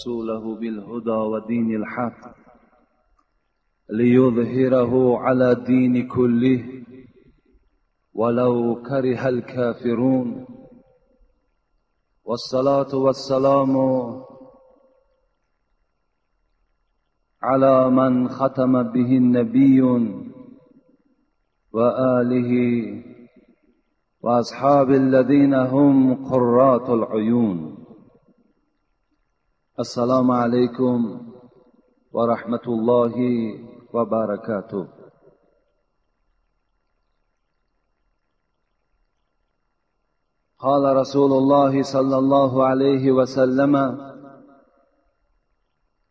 رسوله بالهدى ودين الحق ليظهره على الدين كله ولو كره الكافرون. والصلاة والسلام على من ختم به النبي وآله وأصحاب الذين هم قرات العيون. السلام عليكم ورحمة الله وبركاته. قال رسول الله صلى الله عليه وسلم: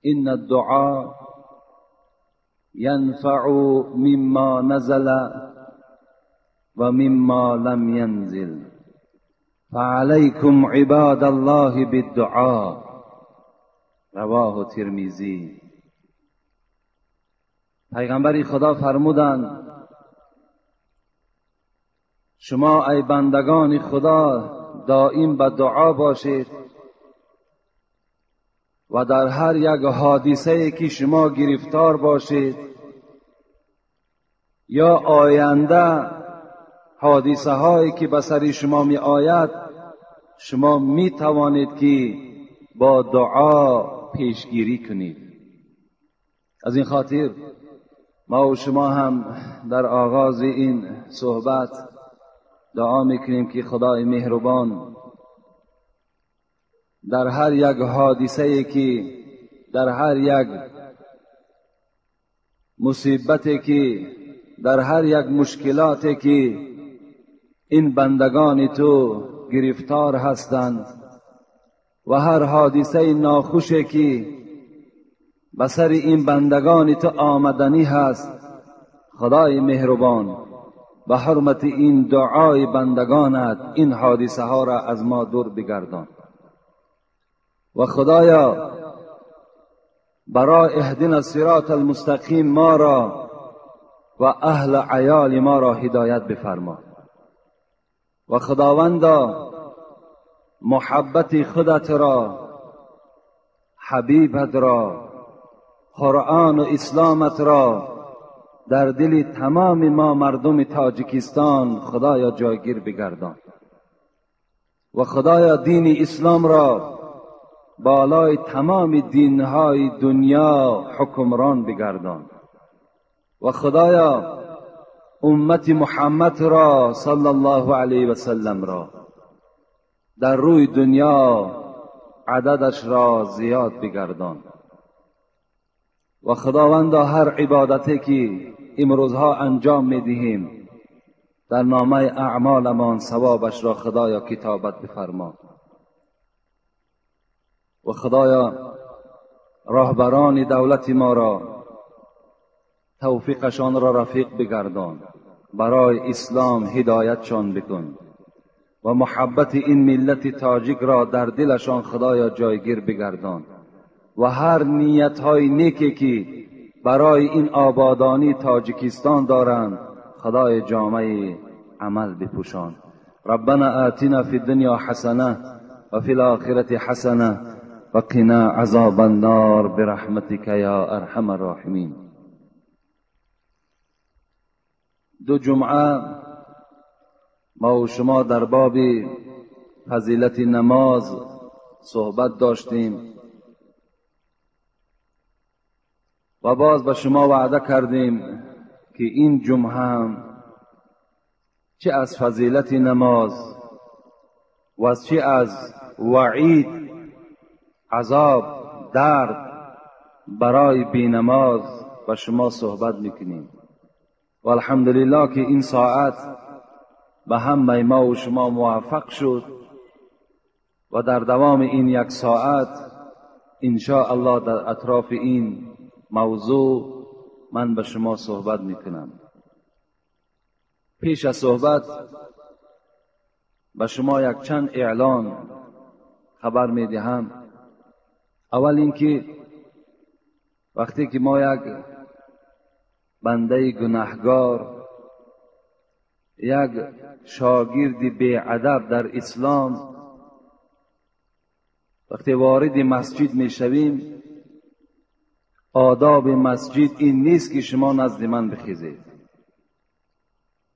إن الدعاء ينفع مما نزل ومما لم ينزل، فعليكم عباد الله بالدعاء. رواه الترمذی. پیغمبر خدا فرمودند: شما ای بندگان خدا دائم به دعا باشید و در هر یک حادثه که شما گرفتار باشید یا آینده حادثه هایی که به سر شما می آید، شما می توانید که با دعا پیشگیری کنید. از این خاطر ما و شما هم در آغاز این صحبت دعا میکنیم که خدای مهربان در هر یک حادثه که، در هر یک مصیبتی که، در هر یک مشکلاتی که این بندگان تو گرفتار هستند و هر حادثه ناخوشی که به سر این بندگان تو آمدنی هست، خدای مهربان به حرمت این دعای بندگانت این حادثه ها را از ما دور بگردان. و خدایا برای اهدنا الصراط المستقیم ما را و اهل عیال ما را هدایت بفرما. و خداوندا محبت خودت را، حبیبت را، قرآن و اسلامت را در دل تمام ما مردم تاجیکستان خدایا جایگیر بگردان. و خدایا دین اسلام را بالای تمام دینهای دنیا حکمران بگردان. و خدایا امت محمد را صلی الله علیه و سلم را در روی دنیا عددش را زیاد بگردان. و خداوندا هر عبادتی که امروزها انجام میدهیم در نامه اعمالمان ثوابش را خدایا کتابت بفرما. و خدایا راهبران دولت ما را توفیقشان را رفیق بگردان، برای اسلام هدایتشان بکن و محبت این ملت تاجیک را در دلشان خدایا جایگیر بگردان. و هر نیت‌های نیکی که برای این آبادانی تاجیکستان دارند خدای جامعه عمل بپوشان. ربنا آتنا فی الدنیا حسنه و فی الآخرة حسنه و قنا عذاب النار برحمتک یا ارحم الراحمین. دو جمعه ما و شما در باب فضیلت نماز صحبت داشتیم و باز به شما وعده کردیم که این جمعه هم چه از فضیلت نماز و چه از وعید، عذاب، درد برای بینماز به شما صحبت میکنیم. و الحمدلله که این ساعت به همه ما و شما موفق شد و در دوام این یک ساعت ان شاء الله در اطراف این موضوع من به شما صحبت میکنم. پیش از صحبت به شما یک چند اعلان خبر میدهم. اول اینکه وقتی که ما یک بنده گناهگار، یک شاگرد بی‌ادب در اسلام وقتی وارد مسجد میشویم، آداب مسجد این نیست که شما نزد من بخیزید.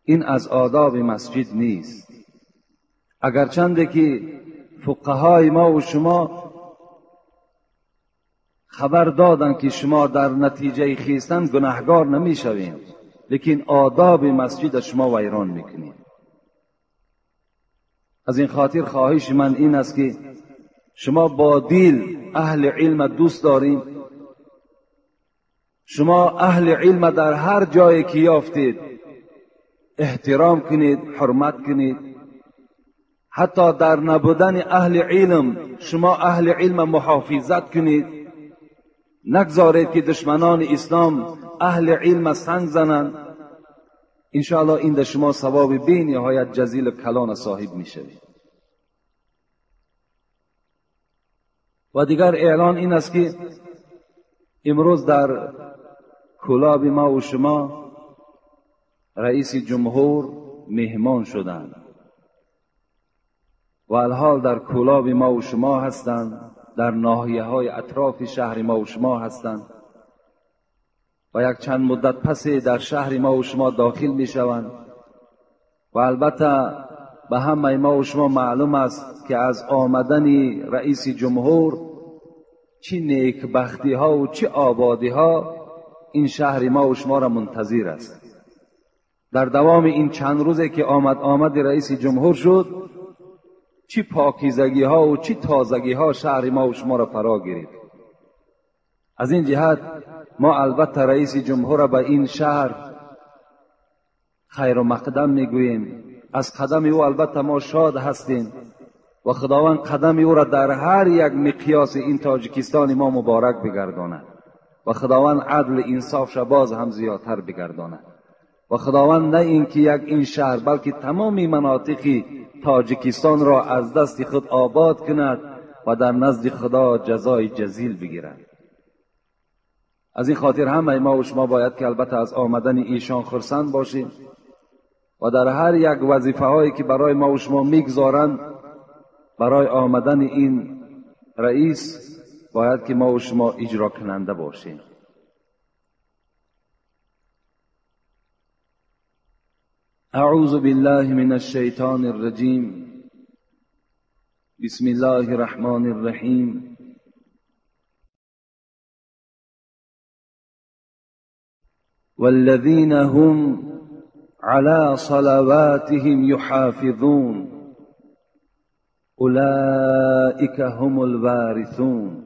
این از آداب مسجد نیست. اگرچند که فقهای ما و شما خبر دادن که شما در نتیجه خیستن گناهگار نمیشویم، لیکن آداب مسجد شما ویران میکنید. از این خاطر خواهش من این است که شما با دل اهل علم دوست داریم، شما اهل علم در هر جایی که یافتید احترام کنید، حرمت کنید. حتی در نبودن اهل علم شما اهل علم محافظت کنید. نگذارید که دشمنان اسلام اهل علم سنگ زنند. انشاءالله این در شما ثواب بی نهایت جزیل و کلان صاحب میشوید. و دیگر اعلان این است که امروز در کلاب ما و شما رئیس جمهور مهمان شدند و الحال در کلاب ما و شما هستند، در ناحیه های اطراف شهر ما و شما هستند و یک چند مدت پس در شهر ما و شما داخل می شوند. و البته به همه ما و شما معلوم است که از آمدن رئیس جمهور چه نیکبختی ها و چه آبادی ها این شهر ما و شما را منتظر است. در دوام این چند روزی که آمد رئیس جمهور شد، چه پاکیزگی ها و چه تازگی ها شهر ما و شما را فرا گرفت. از این جهت ما البته رئیس جمهور را به این شهر خیر و مقدم میگوییم. از قدم او البته ما شاد هستیم و خداوند قدم او را در هر یک مقیاس این تاجیکستان ما مبارک بگرداند و خداوند عدل انصاف را باز هم زیادتر بگرداند و خداوند نه اینکه یک این شهر بلکه تمام مناطق تاجیکستان را از دست خود آباد کند و در نزد خدا جزای جزیل بگیرد. از این خاطر همه ما و شما باید که البته از آمدن ایشان خرسند باشیم و در هر یک وظیفه هایی که برای ما و شما میگذارند برای آمدن این رئیس باید که ما و شما اجرا کننده باشیم. اعوذ بالله من الشیطان الرجیم. بسم الله الرحمن الرحیم. والذین هم على صلواتهم يحافظون أولئك هم الوارثون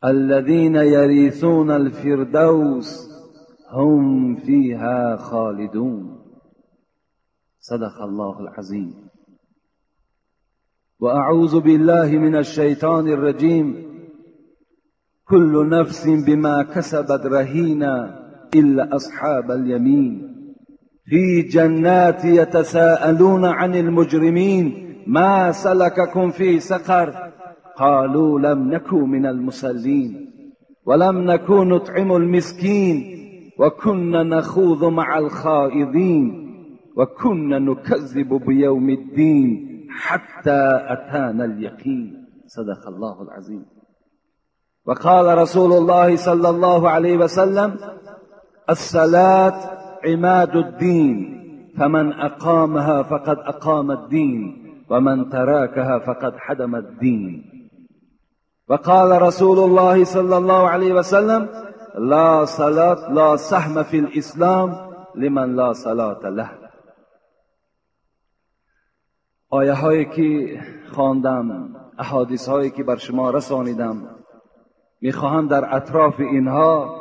الذين يرثون الفردوس هم فيها خالدون. صدق الله العظيم. وأعوذ بالله من الشيطان الرجيم. كل نفس بما كسبت رهينة إلا أصحاب اليمين في جنات يتساءلون عن المجرمين ما سلككم في سقر قالوا لم نكن من المصلين ولم نكن نطعم المسكين وكنا نخوض مع الخائضين وكنا نكذب بيوم الدين حتى أتانا اليقين. صدق الله العظيم. وقال رسول الله صلى الله عليه وسلم: الصلاة عماد الدين، فمن أقامها فقد أقام الدين، ومن تركها فقد حدم الدين. وقال رسول الله صلى الله عليه وسلم: لا صلاة لا سهم في الإسلام لمن لا صلاة له. آیه هایی که خواندم، احادیث هایی که بر شما رسانیدم، میخواهم در اطراف اینها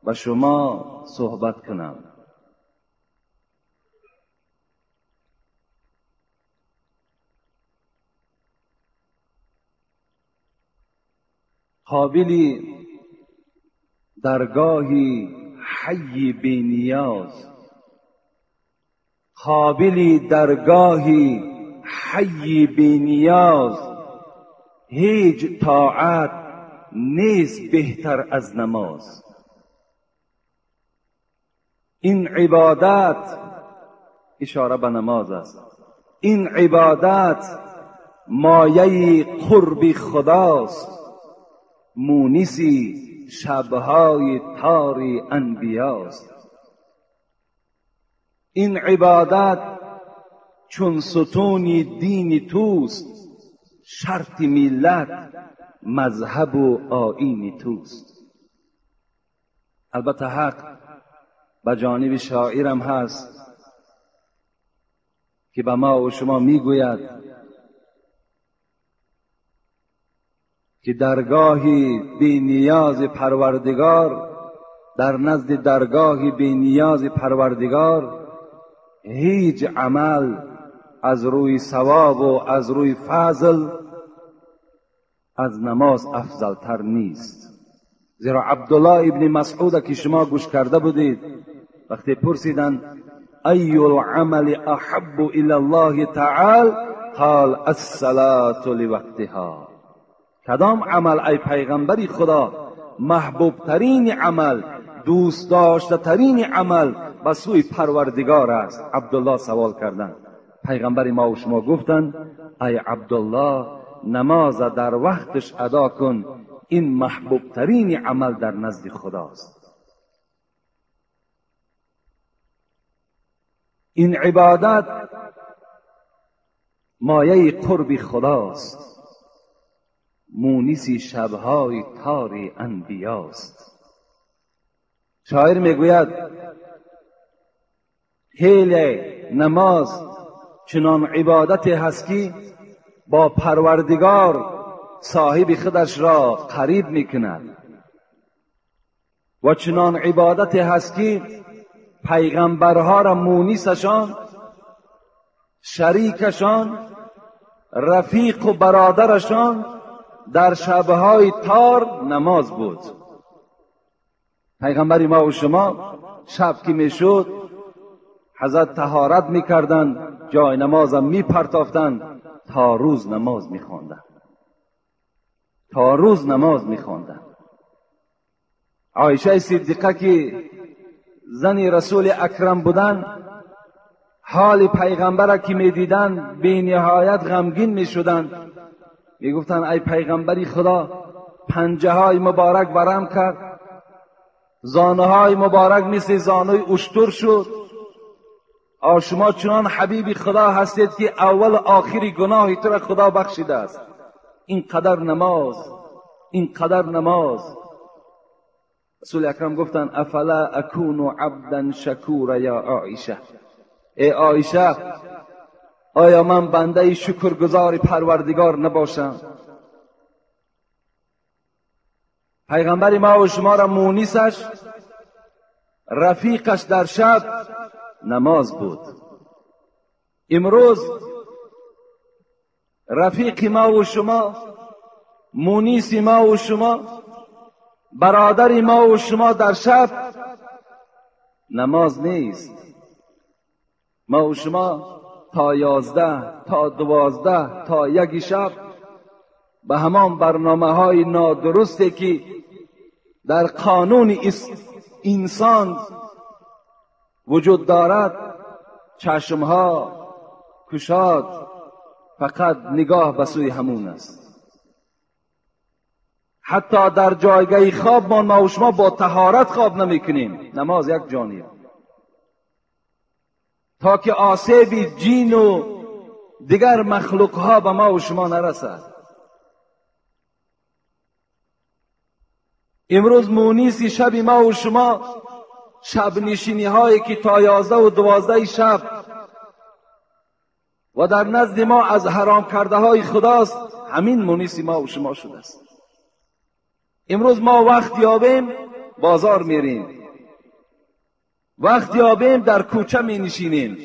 با شما صحبت کنم. قابلی درگاهی حی بی نیاز، قابلی درگاهی حی بی نیاز، هیچ طاعت نیست بهتر از نماز. این عبادت، اشاره به نماز است، این عبادت مایه قرب خداست، مونسی شبهای تار انبیاست. این عبادت چون ستون دین توست، شرط ملت مذهب و آیین توست. البته حق به جانب شاعرم هست که به ما و شما میگوید که درگاه بی نیاز پروردگار، در نزد درگاه بی نیاز پروردگار هیچ عمل از روی ثواب و از روی فضل از نماز افضلتر نیست. زیرا عبدالله ابن مسعود که شما گوش کرده بودید، وقتی پرسیدند ای العمل احب الى الله تعالی، قال الصلاة لوقتها. کدام عمل ای پیغمبری خدا محبوب ترین عمل، دوست داشته ترین عمل به سوی پروردگار است؟ عبدالله سوال کردند. پیغمبر ما و شما گفتند ای عبدالله، نماز در وقتش ادا کن، این محبوب ترین عمل در نزد خداست. این عبادت مایه قرب خداست، مونس شبهای تار انبیاست. شاعر میگوید هیل نماز چنان عبادت هست که با پروردگار صاحب خودش را قریب میکند، و چنان عبادت هست که پیغمبرها را مونسشان، شریکشان، رفیق و برادرشان در شبهای تار نماز بود. پیغمبر ما و شما شب که میشد حضرت طهارت میکردند، جای نمازم میپرتافتند، تا روز نماز میخواندند، تا روز نماز میخواندند. عایشه صدیقه که زن رسول اکرم بودند، حال پیغمبر که میدیدند بی نهایت غمگین میشدند. میگفتند ای پیغمبری خدا، پنجه های مبارک ورم کرد، زانوهای مبارک مثل زانوی اشتر شد. شما چنان حبیب خدا هستید که اول آخری گناهی تو را خدا بخشیده است. این قدر نماز، این قدر نماز. رسول اکرم گفتند افلا اکون عبدا شکورا یا عایشه، ای عایشه آیا من بنده شکرگزار پروردگار نباشم؟ پیغمبر ما و شما را مونسش، رفیقش در شب نماز بود. امروز رفیق ما و شما، مونس ما و شما، برادر ما و شما در شب نماز نیست. ما و شما تا 11، تا 12، تا 1 شب به همان برنامه های نادرستی که در قانون انسان وجود دارد، چشمها کشاد، فقط نگاه به سوی همون است. حتی در جایگاه خواب ما و شما با طهارت خواب نمی کنیم، نماز یک جانب، تا که آسیب جین و دیگر مخلوق ها به ما و شما نرسد. امروز مونیس شب ما و شما شب نشینی هایی که تا 11 و 12 شب و در نزد ما از حرام کرده های خداست، همین مونیس ما و شما شده است. امروز ما وقت یابیم بازار میریم، وقت یابیم در کوچه می نشینیم،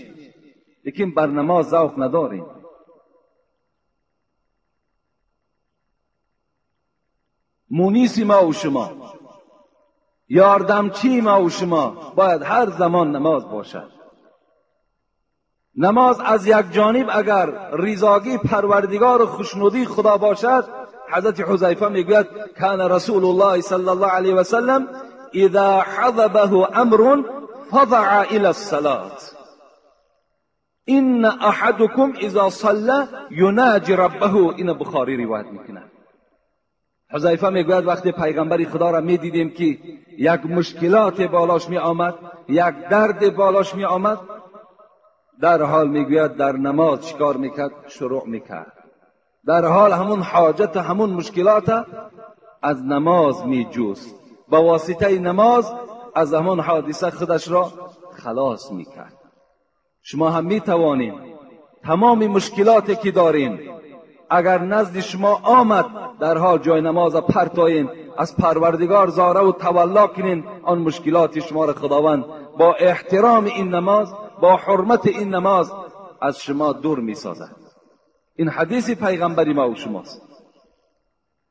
لیکن بر نماز ذوق نداریم. مونیس ما و شما، یاردمچی ما و شما باید هر زمان نماز باشد. نماز از یک جانب اگر رضاگی پروردگار و خوشنودی خدا باشد، حضرت حذیفه میگوید کان رسول الله صلی الله علیه و سلم اذا حضبه امر فضع الى الصلاة. ان احدکم اذا صلى یناجی ربه. این بخاری روایت میکند. حذیفه میگوید وقتی پیغمبر خدا را میدیدیم که یک مشکلات بالاش می آمد، یک درد بالاش می آمد، در حال میگوید در نماز چیکار میکرد؟ شروع میکرد. در حال همون حاجت، همون مشکلات از نماز میجوست. با واسطه نماز از همون حادثه خودش را خلاص میکرد. شما هم میتوانید تمام مشکلاتی که دارین اگر نزد شما آمد، در حال جای نماز پرتاین، از پروردگار زاره و تولا کنین، آن مشکلات شما را خداوند با احترام این نماز، با حرمت این نماز از شما دور میسازد. این حدیث پیغمبری ما و شماست.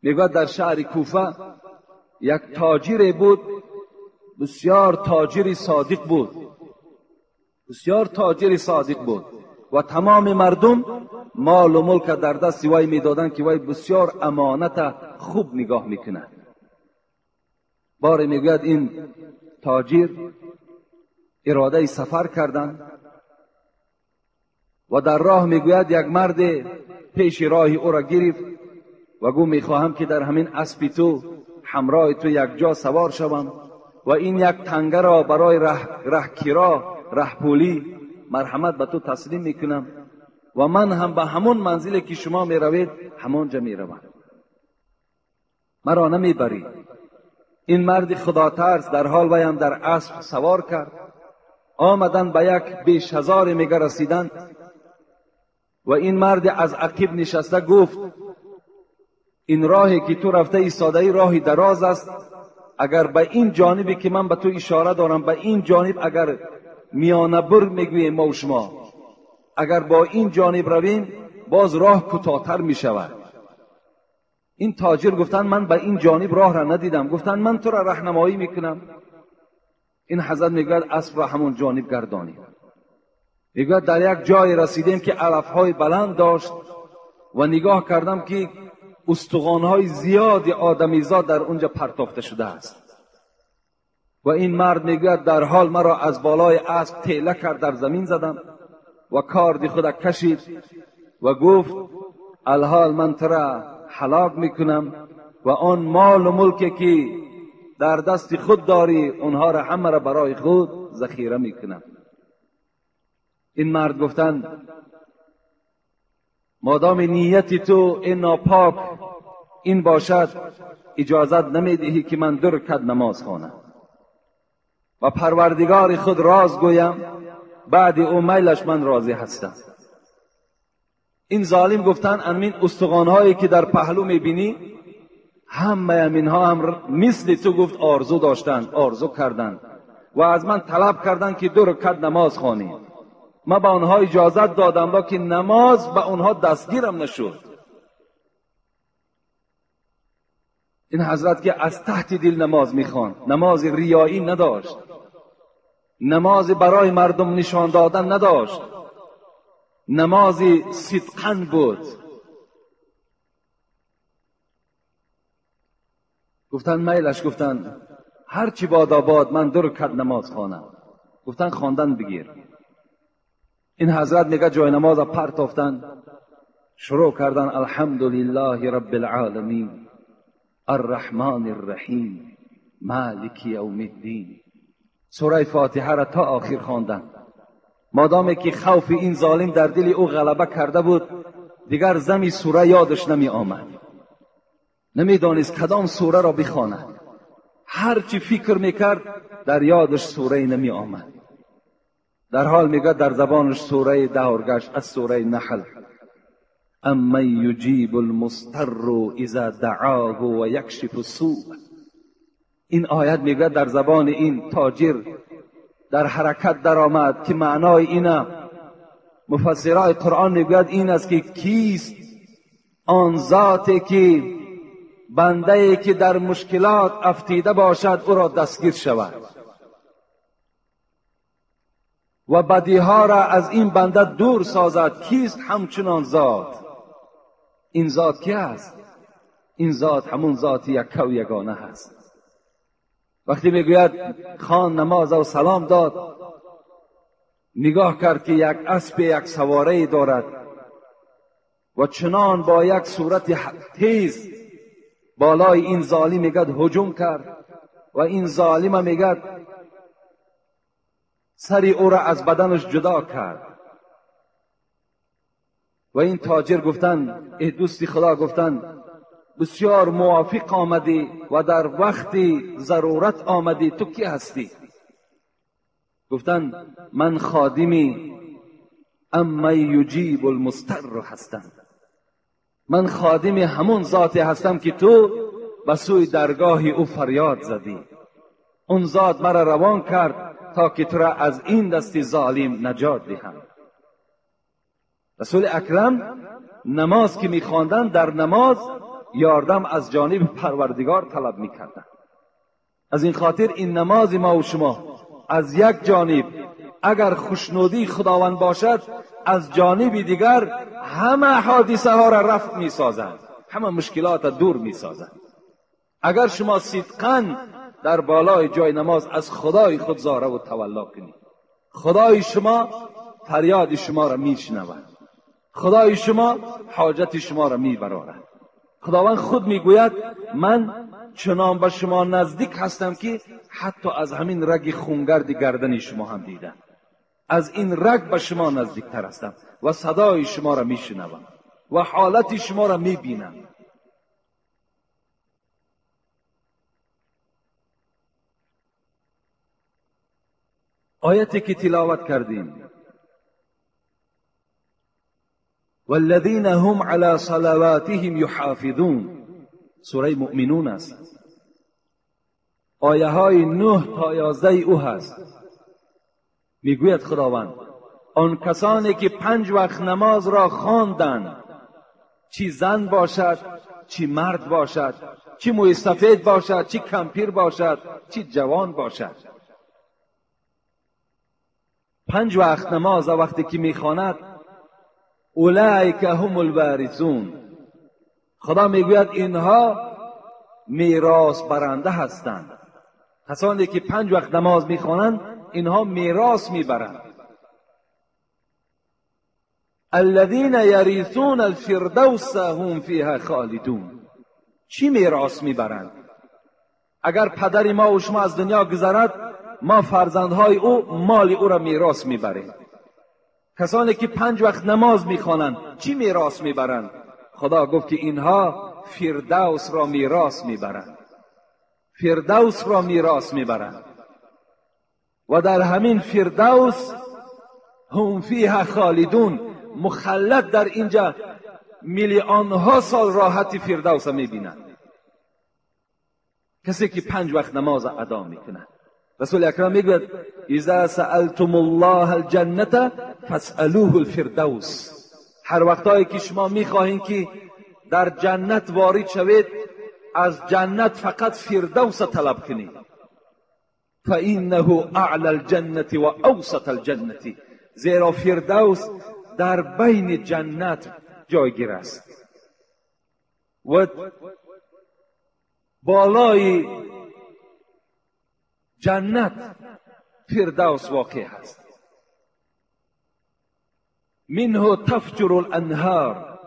میگوید در شهر کوفه یک تاجر بود، بسیار تاجر صادق بود، بسیار تاجر صادق بود و تمام مردم مال و ملک در دست وی میدادند که وی بسیار امانت خوب نگاه میکند. باری میگوید این تاجر اراده سفر کردند و در راه میگوید یک مرد پیش راه او را گرفت و گفت میخواهم که در همین اسب تو همراه تو یک جا سوار شوم و این یک تنگه را برای ره کرا، ره پولی مرحمت به تو تسلیم میکنم و من هم به همون منزلی که شما میروید همانجا میروم، مرا نمیبری. این مرد خدا ترس در حال ویم در اسب سوار کرد. آمدن به یک بیش هزار میگه رسیدند و این مرد از عقب نشسته گفت این راهی که تو رفته ایستاده ای راهی دراز است، اگر به این جانبی که من به تو اشاره دارم، به این جانب اگر میانه بر میگوییم ما و شما، اگر با این جانب رویم باز راه کوتاه‌تر میشود. این تاجر گفتن من به این جانب راه را ندیدم. گفتن من تو را راهنمایی میکنم. این حضرت میگوید اسب را همون جانب گردانید. میگوید در یک جای رسیدیم که علفهای بلند داشت و نگاه کردم که استخوانهای زیاد آدمیزاد در اونجا پرتافته شده است. و این مرد میگوید در حال مرا از بالای اسب تیله کرد، در زمین زدم و کارد خود کشید و گفت الحال من تو را هلاک میکنم و آن مال و ملکی که در دست خود داری اونها را همه را برای خود ذخیره میکنم. این مرد گفتند مادام نیت تو این ناپاک این باشد اجازت نمیدهی که من 2 رکعت نماز خوانم و پروردگار خود راز گویم، بعد او میلش من راضی هستم. این ظالم گفتن امین استخوانهایی که در پهلو میبینی همه اینها هم مثل تو گفت آرزو داشتند، آرزو کردند و از من طلب کردند که 2 رکعت نماز خوانی. من به آنها اجازت دادم لیکن نماز به آنها دستگیرم نشد. این حضرت که از تحت دل نماز میخواند، نماز ریایی نداشت، نماز برای مردم نشان دادن نداشت، نماز صدقاً بود. گفتن میلش، گفتن هرچی باد آباد من 2 رکعت نماز خوانم. گفتن خواندن بگیر. این حضرت میگه جای نماز پرتافتن، شروع کردن الحمدلله رب العالمین الرحمن الرحیم مالک یوم الدین. سوره فاتحه را تا آخر خواندن. مادامی که خوف این ظالم در دل او غلبه کرده بود دیگر زمی سوره یادش نمی آمد، نمیدانست کدام سوره را بخواند. هرچی فکر میکرد در یادش سوره نمی آمد. در حال میگه در زبانش سوره دهارگشت از سوره نحل، امن یجیب المضطر اذا دعاه و یکشف السوء. این آیت میگه در زبان این تاجر در حرکت در آمد که معنای اینه، مفسرای قرآن میگوید این است که کیست آن ذاتی که بنده که در مشکلات افتیده باشد او را دستگیر شود و بدیها را از این بنده دور سازد. کیست همچنان ذات؟ این ذات کی است؟ این ذات همون ذات یک و یگانه هست. وقتی میگوید خان نماز و سلام داد، نگاه کرد که یک اسب یک سواره دارد و چنان با یک صورت تیز بالای این ظالم میگد هجوم کرد و این ظالم میگد سری او را از بدنش جدا کرد. و این تاجر گفتن ای دوستی خدا، گفتن بسیار موافق آمدی و در وقت ضرورت آمدی، تو کی هستی؟ گفتن من خادمی اما یجیب المضطر هستم، من خادم همون ذاتی هستم که تو به سوی درگاه او فریاد زدی، اون ذات مرا روان کرد تا که تو را از این دست ظالم نجات دهم. رسول اکرم نماز که میخواندند در نماز یاردم از جانب پروردگار طلب میکردند. از این خاطر این نماز ما و شما از یک جانب اگر خوشنودی خداوند باشد، از جانب دیگر همه حادثه ها را رفع میسازند، همه مشکلات را دور میسازند. اگر شما صدقاً در بالای جای نماز از خدای خود زاره و تولا کنید، خدای شما فریاد شما را میشنود، خدای شما حاجت شما را میبرارد. خداوند خود میگوید من چنان به شما نزدیک هستم که حتی از همین رگ خونگرد گردن شما هم دیدم، از این رگ به شما نزدیکتر هستم و صدای شما را میشنوم و حالت شما را میبینم. آیتی که تلاوت کردیم والذین هم علی صلواتهم یحافظون، سوره مؤمنون است، آیه های 9 تا 11 او هست. میگوید خداوند آن کسانی که 5 وقت نماز را خواندند، چی زن باشد چی مرد باشد، چی موی سفید باشد چی کمپیر باشد چی جوان باشد، 5 وقت نماز وقتی که میخواند اولئک هم الوارثون، خدا میگوید اینها میراث برنده هستند. کسانی که 5 وقت نماز میخوانند اینها میراث میبرند. الذین یریثون الفردوس هم فیها خالدون. چی میراث میبرند؟ اگر پدر ما و شما از دنیا گذرد، ما فرزندهای او مال او را میراث میبریم. کسانی که 5 وقت نماز میخوانند چی میراث میبرند؟ خدا گفت که اینها فردوس را میراث میبرند، فردوس را میراث میبرند و در همین فردوس هم فیها خالدون، مخلد در اینجا میلیونها سال راحت فردوس میبینند. کسی که 5 وقت نماز ادا میکند. رسول اکرم میگوید اذا سألتم الله الجنة فاسألوه الفردوس. هر وقتایی که شما میخواهین که در جنت وارد شوید، از جنت فقط فردوس طلب کنید. فإنه اعلى الجنة و اوسط الجنة، زیرا فردوس در بین جنت جایگیر است و بالای جنت فردوس واقع است. منه تفجر الانهار.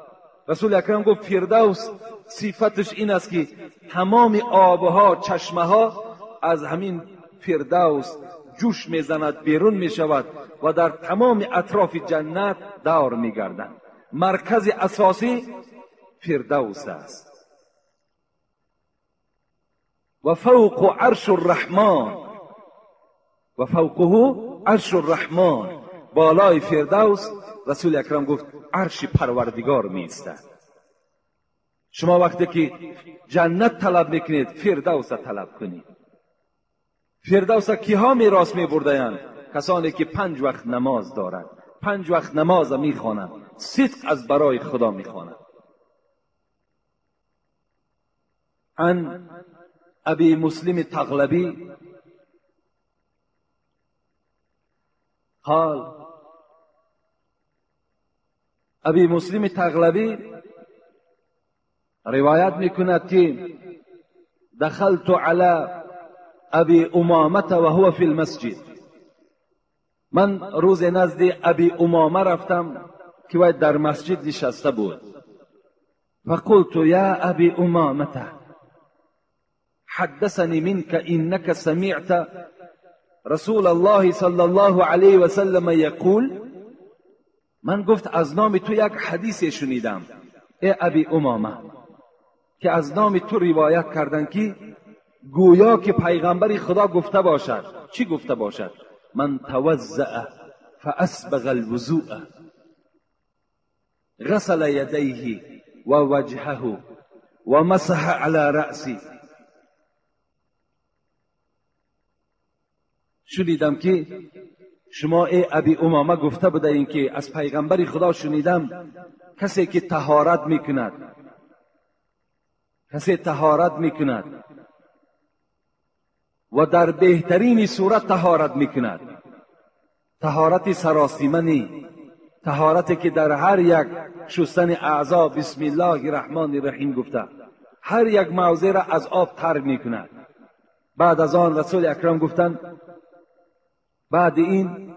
رسول اکرم گفت فردوس صفتش این است که تمام آبها، چشمه ها از همین فردوس جوش میزند، بیرون میشود و در تمام اطراف جنت دور میگردند. مرکز اساسی فردوس است. و فوق عرش الرحمن، و فوقه عرش الرحمن، بالای فردوس رسول اکرم گفت عرش پروردگار می ایستد. شما وقتی که جنت طلب میکنید فردوس طلب کنید. فردوس کیها میراث میبردند؟ کسانی که 5 وقت نماز دارند، 5 وقت نماز میخوانند، صدق از برای خدا میخوانند. عن ابی مسلم تغلبی قال، ابی مسلم تغلبی روایت میکند که دخلت علی ابی امامة و هو فی المسجد. من روز نزد ابی امامه رفتم که وی در مسجد نشسته بود. فقلت یا ابی امامه حدثني منك انك سمعت رسول الله صلی الله علیه و سلم یقول. من گفت از نام تو یک حدیث شنیدم ای ابی امامه، که از نام تو روایت کردن که گویا که پیغمبر خدا گفته باشد. چی گفته باشد؟ من توضأ فاسبغ الوضوء غسل یدیه و وجهه و مسح علی رأسه. شنیدم که شما ای ابی امامه گفته بوده این که از پیغمبر خدا شنیدم کسی که طهارت میکند، کسی طهارت میکند و در بهترین صورت طهارت میکند، طهارت سراسیمه نی، طهارتی که در هر یک شستن اعضا بسم الله الرحمن الرحیم گفته، هر یک موضع را از آب تر میکند. بعد از آن رسول اکرم گفتند بعد این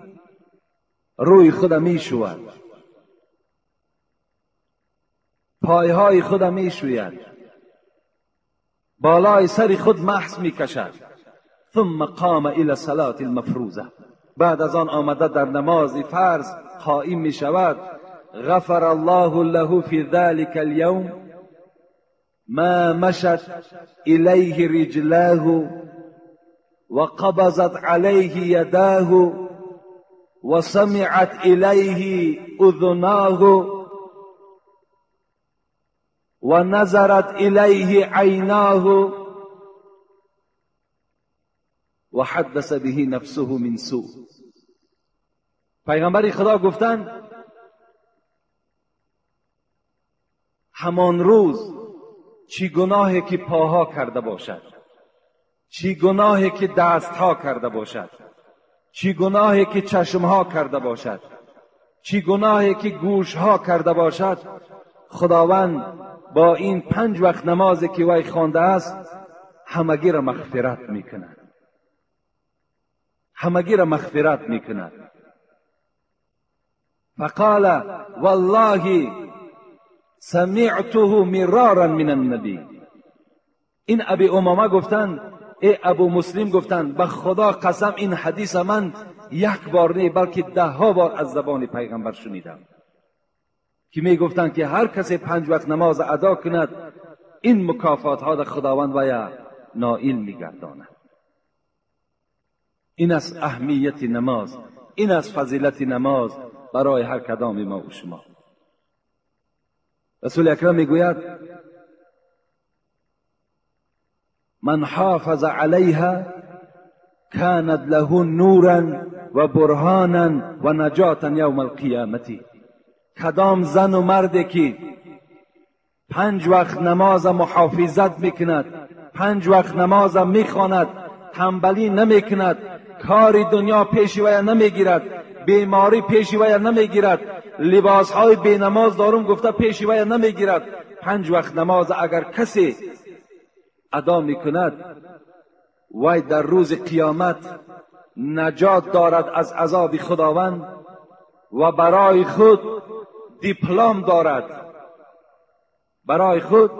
روی خود میشود، پایهای خود میشوید، بالای سر خود محس میکشد. ثم قام الى صلاة المفروضه. بعد از آن آمده در نماز فرض قائم می شود. غفر الله له فی ذلك اليوم ما مشت الیه رجلاه وقبضت علیه یداه وسمعت الیه اذناه ونظرت الیه عیناه وحدث به نفسه من سوء. پیغمبر خدا گفتند همان روز چی گناهی که پاها کرده باشد، چی گناهی که دستها کرده باشد، چی گناهی که چشمها کرده باشد، چی گناهی که گوشها کرده باشد، خداوند با این 5 وقت نمازی که وی خوانده است همگی را مغفرت میکند، همگی را مغفرت میکند. فقال والله سمعته مرارا من النبی. این ابی امامه گفتند، ای ابو مسلم گفتند به خدا قسم این حدیث من یک بار نه بلکه 10 بار از زبان پیغمبر شنیدم که می گفتند که هر کسی 5 وقت نماز ادا کند این مکافات ها در خداوند ویا نائل میگرداند. این است اهمیت نماز، این است فضیلت نماز برای هر کدام ما و شما. رسول اکرم میگوید من حافظ علیها كانت له نورا و برهانا و نجاتا یوم القیامت. کدام زن و مرد که 5 وقت نماز محافظت میکند، 5 وقت نماز میخواند، تنبلی نمیکند، کار دنیا پیش وی نمیگیرد، بیماری پیش وی نمیگیرد، لباسهای بی نماز دارم گفته پیش وی نمیگیرد، 5 وقت نماز اگر کسی ادا میکند وی در روز قیامت نجات دارد از عذاب خداوند و برای خود دیپلم دارد، برای خود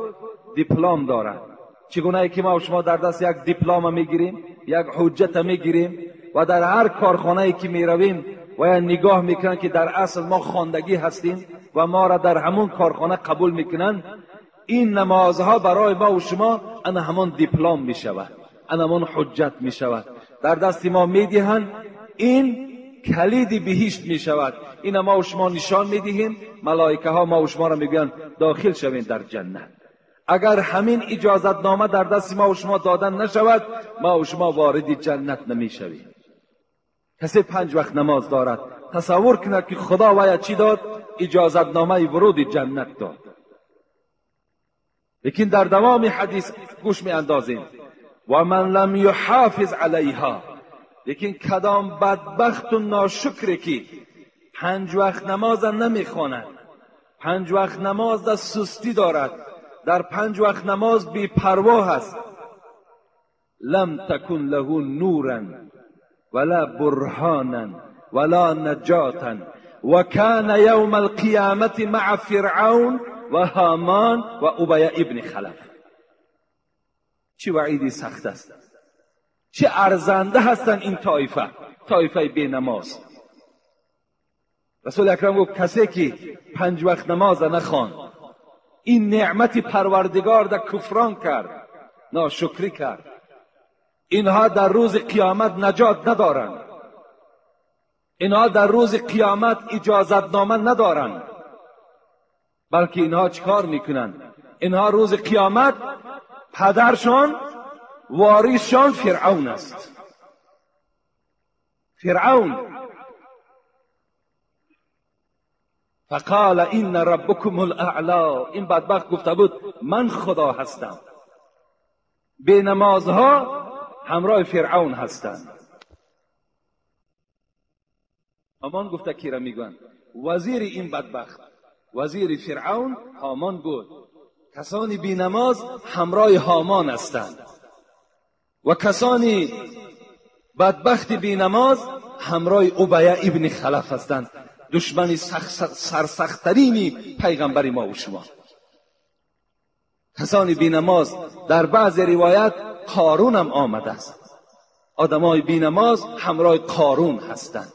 دیپلم دارد. چگونه که ما و شما در دست یک دیپلم میگیریم، یک حجت میگیریم و در هر کارخانه که میرویم و یا نگاه میکنن که در اصل ما خواندگی هستیم و ما را در همون کارخانه قبول میکنن، این نمازها برای ما و شما انا همان دیپلم میشود، انا همان حجت میشود، در دست ما میدهند، این کلید بهشت میشود. این ما و شما نشان میدهیم، ملائکه ها ما و شما را میگویند داخل شوین در جنت. اگر همین اجازت نامه در دست ما و شما دادن نشود، ما و شما وارد جنت نمیشویم. کسی 5 وقت نماز دارد تصور کند که خدا ویا چی داد؟ اجازت نامه ورود جنت داد. لیکن در دوام حدیث گوش می اندازیم و من لم یحافظ علیها، لیکن کدام بدبخت و ناشکری که 5 وقت نماز نمیخواند، 5 وقت نماز در سستی دارد، در 5 وقت نماز بی پروا هست، لم تکن له نورا ولا برهانا ولا نجاة وكان يوم القيامة مع فرعون وهامان وأبي ابن خلف. چه وعیدی سخت است، چه ارزنده هستند این طایفه، طایفه بی نماز. رسول اکرم گفت کسی که 5 وقت نماز نخواند، این نعمت پروردگار در کفران کرد، ناشکری کرد، اینها در روز قیامت نجات ندارند، اینها در روز قیامت اجازتنامه ندارند، بلکه اینها چیکار میکنند؟ اینها روز قیامت پدرشان، واریسشان فرعون است. فرعون فقال این ربکم الاعلی، این بدبخت گفته بود من خدا هستم. بی نمازها همراه فرعون هستند. هامان گفته کی را میگویند؟ وزیر این بدبخت، وزیر فرعون هامان بود. کسانی بی نماز همراه هامان هستند و کسانی بدبخت بی نماز همراه ابی ابن خلف هستند، دشمن سرسخت‌ترین پیغمبر ما و شما. کسانی بی نماز، در بعض روایت قارون هم آمده است. آدمای بی نماز همراه قارون هستند.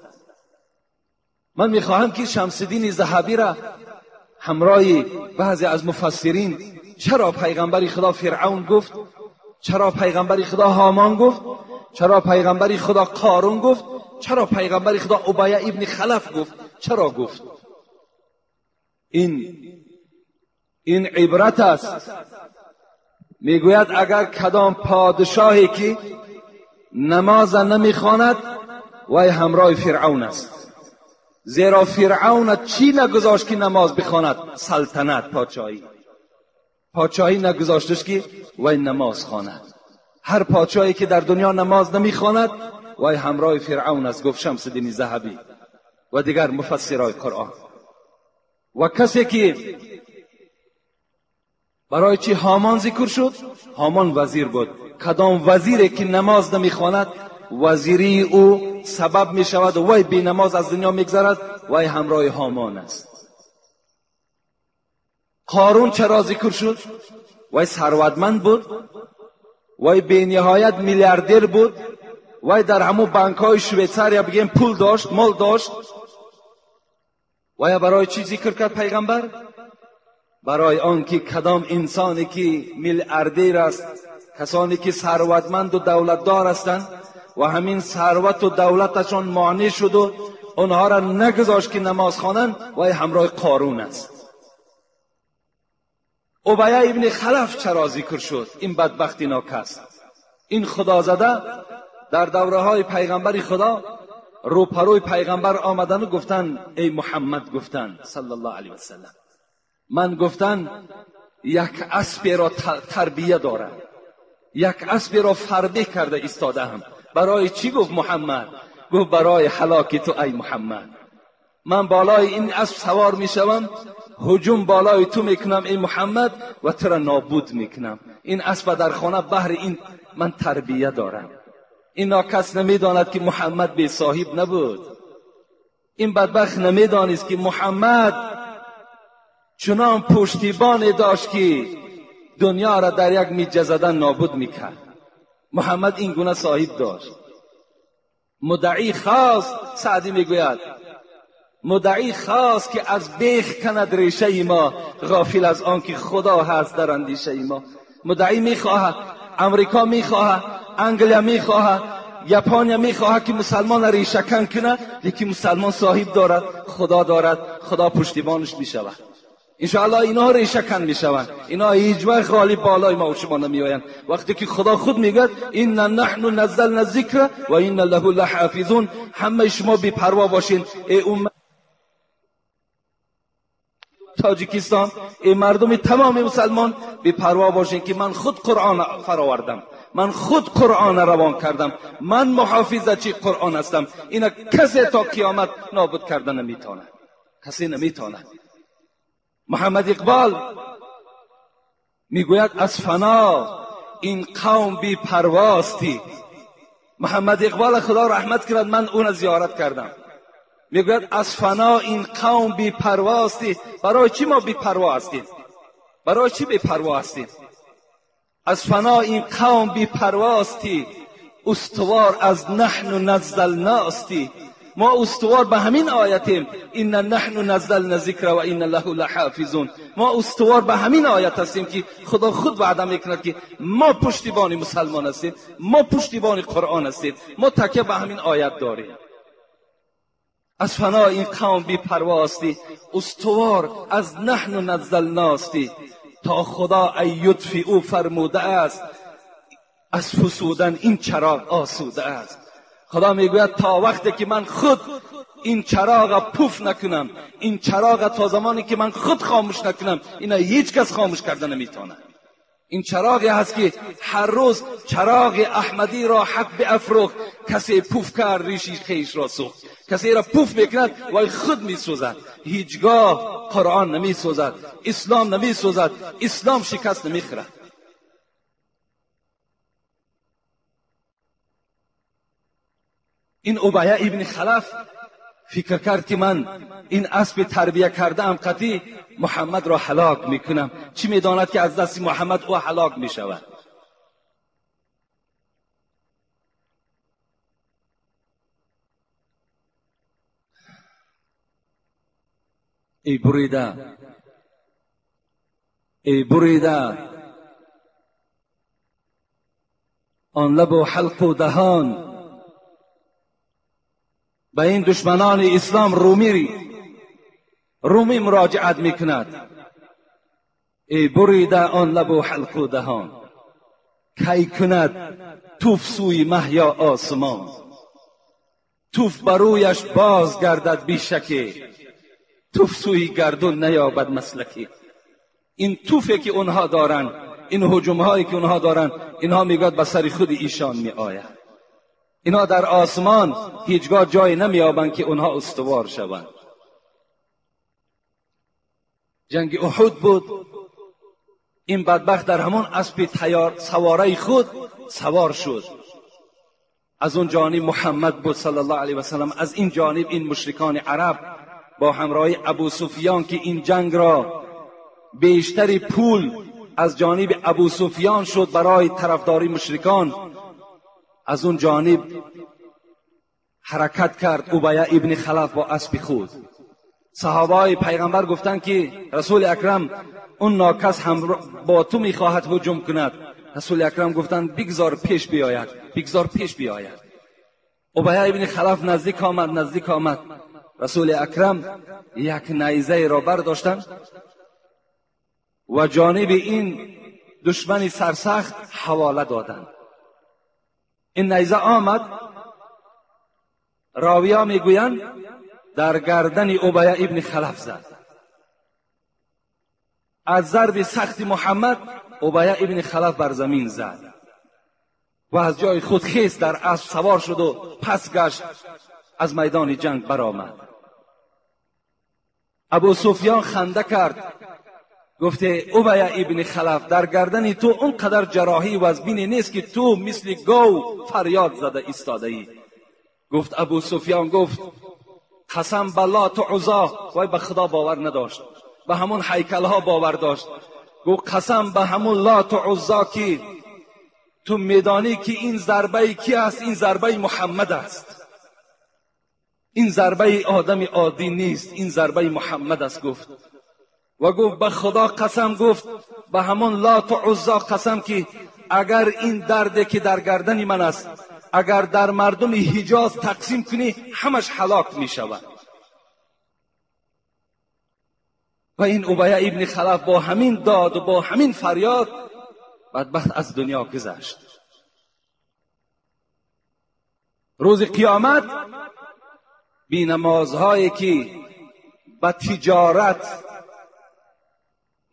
من میخواهم که شمس الدین ذهبی را همراه بعضی از مفسرین، چرا پیغمبر خدا فرعون گفت، چرا پیغمبر خدا هامان گفت، چرا پیغمبر خدا قارون گفت، چرا پیغمبر خدا ابی ابن خلف گفت، چرا گفت؟ این عبرت است. میگوید اگر کدام پادشاهی که نماز نمیخواند وی همراه فرعون است، زیرا فرعون چی نگذاشت که نماز بخواند؟ سلطنت، پادشاهی. پادشاهی نگذاشتش که وی نماز خواند. هر پادشاهی که در دنیا نماز نمیخواند وی همراه فرعون است، گفت شمس الدین ذهبی و دیگر مفسرای قرآن. و کسی که برای چی هامان ذکر شد؟ هامان وزیر بود. کدام وزیری که نماز نمیخواند وزیری او سبب می شود وی بی نماز از دنیا میگذرد، وی همراه هامان است. قارون چرا ذکر شد؟ وی ثروتمند بود، وی بی نهایت میلیاردر بود، وی در همون بانک های شویتساریا بگیم پول داشت، مال داشت. وی برای چی ذکر کرد پیغمبر؟ برای آنکه کدام انسانی که میلیاردر است، کسانی که ثروتمند و دولتدار هستند و همین ثروت و دولتشان مانع شد و آنها را نگذاشت که نماز خوانند، وی همراه قارون است. ابی ابن خلف چرا ذکر شد؟ این بدبختی ناکس، این خدازده در دوره های پیغمبر خدا روپروی پیغمبر آمدن و گفتن ای محمد، گفتن صلی الله علیه وسلم، من گفتن یک اسب را تربیه دارم، یک اسب را فربه کرده ایستاده هم. برای چی گفت محمد؟ گفت برای هلاک تو ای محمد. من بالای این اسب سوار میشوم، هجوم بالای تو میکنم ای محمد و تو را نابود میکنم. این اسب در خانه بهر این من تربیه دارم. این ناکس نمیداند که محمد بی صاحب نبود. این بدبخت نمیدانست که محمد چنان پشتیبان داشت که دنیا را در یک میجه زدن نابود میکرد. محمد این گونه صاحب داشت. مدعی خواست، سعدی میگوید مدعی خواست که از بیخ کند ریشه ما، غافل از آن که خدا هست در اندیشه ما. مدعی میخواهد، امریکا میخواهد، انگلیا میخواهد، یاپانیا میخواهد که مسلمان ریشه کن کنه، یکی مسلمان صاحب دارد، خدا دارد، خدا پشتیبانش میشود. انشاءالله اینا ریشه کن میشوند، اینا هیچ وقت غالب بالای ما و شما نمیآیند. وقتی که خدا خود میگوید ان نحن نزلنا الذکر و ان له لحافظون، همه شما بی پروا باشین ای امت تاجیکستان، ای مردم تمام مسلمان بی پروا باشین که من خود قرآن فراوردم، من خود قرآن روان کردم، من محافظه قرآن هستم. اینا کسی تا قیامت نابود کرده نمیتونه، کسی نمیتونه. محمد اقبال میگوید از فنا این قوم بی پرواستی. محمد اقبال خدا رحمت کرد، من اون زیارت کردم. میگوید از فنا این قوم بی پرواستی. برای چی ما بی پروا هستیم؟ برای چی بی پروا هستیم؟ از فنا این قوم بی پرواستی، استوار از نحن نزلناستی. ما استوار به همین آیتیم، ان نحن نزلنا ذکر و ان له لحافظون. ما استوار به همین آیت هستیم که خدا خود وعده میکند که ما پشتیبان مسلمان هستیم، ما پشتیبان قرآن هستیم، ما تکیه به همین آیت داریم. از فنا این قوم بی پرواستی، استوار از نحن نزلناستی. تا خدا ای او فرموده است، از فسودن این چراغ آسوده است. خدا میگوید تا وقتی که من خود این چراغ پوف نکنم، این چراغ تا زمانی که من خود خاموش نکنم، اینا هیچ کس خاموش کرده نمیتونه. این چراغی هست که هر روز چراغ احمدی را حق بافروخت. کسی پوف کرد ریشی خیش را سوخت. کسی را پوف میکند وای خود میسوزد. هیچگاه قرآن نمیسوزد، اسلام نمیسوزد، اسلام شکست نمیخورد. این ابیه ابن خلف فکر کرد که من این اسب تربیه کرده ام قطعی محمد را هلاک میکنم. چی میداند که از دست محمد او هلاک میشود؟ ای بریده، ای بریده آن لب و حلق و دهان. به این دشمنان اسلام رومی مراجعت میکند. ای بریده آن لب و حلق و دهان، کی کند توف سوی مه یا آسمان. توف برویش باز گردد بی شکی، توف سوی گردون نیابد مسلکی. این توفی که اونها دارند، این هجوم هایی که اونها دارند، اینها میگوید به سر خود ایشان می آید. اینا در آسمان هیچگاه جای نمیابند که اونها استوار شوند. جنگ احد بود. این بدبخت در همون اسب تیار سواره خود سوار شد. از اون جانب محمد بود صلی الله علیه و سلم، از این جانب این مشرکان عرب با همراهی ابو سفیان که این جنگ را بیشتری پول از جانب ابو سفیان شد برای طرفداری مشرکان، از اون جانب حرکت کرد ابیه ابن خلف با اسب خود. صحابه پیغمبر گفتند که رسول اکرم اون ناکس هم با تو میخواهد هجوم کند. رسول اکرم گفتند بگذار پیش بیاید، بگذار پیش بیاید. ابیه ابن خلف نزدیک آمد، نزدیک آمد. رسول اکرم یک نیزه را برداشتند و جانب این دشمن سرسخت حواله دادند. این نیزه آمد، راویا میگویند در گردن ابیه ابن خلف زد. از ضرب سخت محمد ابیه ابن خلف بر زمین زد و از جای خود خیز در اسب سوار شد و پس گشت، از میدان جنگ برآمد. ابو سفیان خنده کرد، گفته ابیه ابن خلف در گردن تو اونقدر جراحی و از بینی نیست که تو مثل گاو فریاد زده ایستاده ای. گفت ابو سفیان، گفت قسم بالله تو عزا، وای به خدا باور نداشت، به همون هیکلها باور داشت. گفت قسم به همون لات و عزا که تو میدانی که این ضربه کی است؟ این ضربه محمد است، این ضربه آدم عادی نیست، این ضربه محمد است. گفت و گفت به خدا قسم، گفت به همون لات و عزا قسم که اگر این درد که در گردن من است اگر در مردم حجاز تقسیم کنی همش هلاک می شود. و این ابیه ابن خلف با همین داد و با همین فریاد بدبخت از دنیا گذشت. روز قیامت بی نمازهایی که به تجارت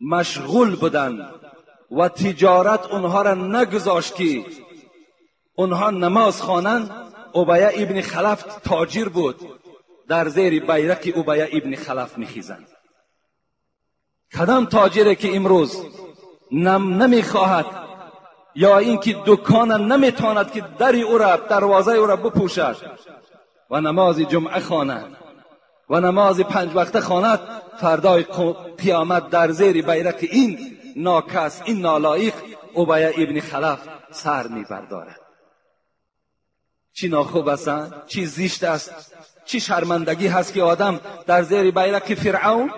مشغول بودند و تجارت اونها را نگذاشت که اونها نماز خوانند، ابیه ابن خلف تاجر بود، در زیر بیرق ابیه ابن خلف میخیزند. کدام تاجری که امروز نمیخواهد یا اینکه دکان نمیتواند که در او را، دروازه او را بپوشد و نماز جمعه خواند، و نماز 5 وقته خواند، فردای قیامت در زیر بیرق این ناکس، این نالایق ابی ابن خلف سر میبردارد. چی ناخوب است، چی زشت است، چی شرمندگی هست که آدم در زیر بیرق فرعون،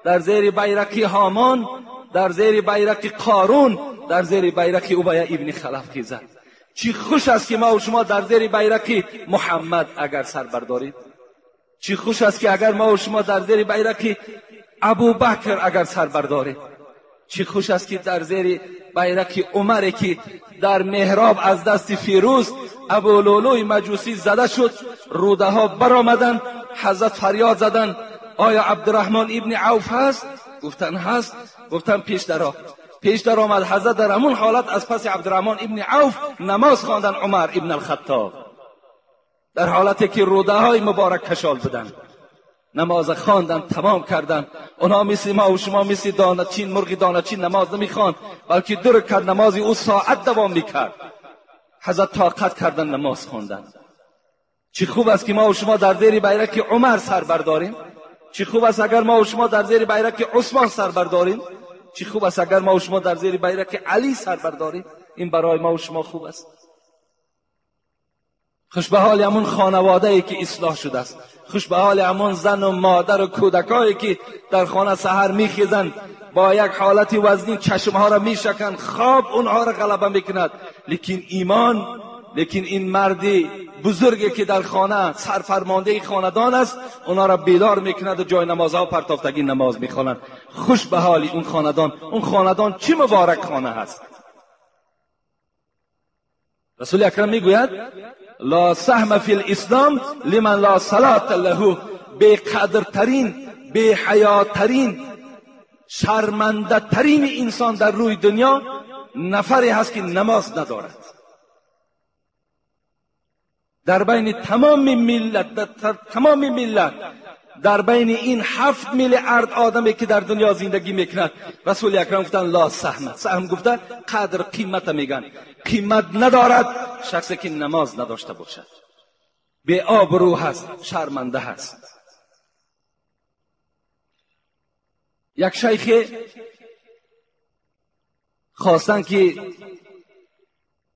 در زیر بیرق هامان، در زیر بیرق قارون، در زیر بیرق ابی ابن خلف خیزد. چی خوش است که ما و شما در زیر بیرق محمد اگر سر بردارید. چی خوش است که اگر ما و شما در زیر بیرق ابوبکر اگر سر بردارید. چی خوش است که در زیر بیرق عمر که در محراب از دست فیروز ابولولوی مجوسی زده شد، روده ها برآمدند، حضرت فریاد زدند آیا عبدالرحمن ابن عوف هست؟ گفتن هست. گفتن پیش درآ. پیش در آمد. حضرت در همون حالت از پس عبدالرحمن ابن عوف نماز خواندن عمر ابن الخطاب، در حالتی که روده های مبارک کشال بودند. نماز خواندن، تمام کردن. اونها مثل ما و شما مثل دانه‌چین، مرغ دانه‌چین نماز نمیخواند، بلکه 2 رکعت نماز او ساعت دوام میکرد. حضرت طاقت کردن، نماز خواندن. چی خوب است که ما و شما در زیر بیرق عمر سر برداریم. چی خوب است اگر ما و شما در زیر بیرق عثمان سر برداریم. چی خوب است اگر ما و شما در زیر بیرق علی سر برداریم. این برای ما و شما خوب است. خوش به حال همون خانواده ای که اصلاح شده است. خوش به حال همون زن و مادر و کودکایی که در خانه سحر میخیزند، با یک حالت وزنی چشمها را میشکند، خواب اونها را غلبه میکند، لیکن ایمان، لیکن این مردی بزرگی که در خانه سرفرمانده خاندان است، اونها را بیدار میکند و جای نمازها پرتافتگی نماز میخوانند. خوش به حال اون خاندان. اون خاندان چه مبارک خانه هست. رسول اکرم میگوید لا سهم فی الاسلام لمن لا صلاة له. بی قدرترین، بی حیاترین، شرمنده ترین انسان در روی دنیا نفری هست که نماز ندارد. در بین تمام ملت، در تمام ملت، در بین این 7 میلیارد آدمی که در دنیا زندگی میکند، رسول اکرم گفتن لا سهم. سهم گفته قدر، قیمت میگن. قیمت ندارد شخصی که نماز نداشته باشد، بی آبرو هست، شرمنده هست. یک شیخ خواستن که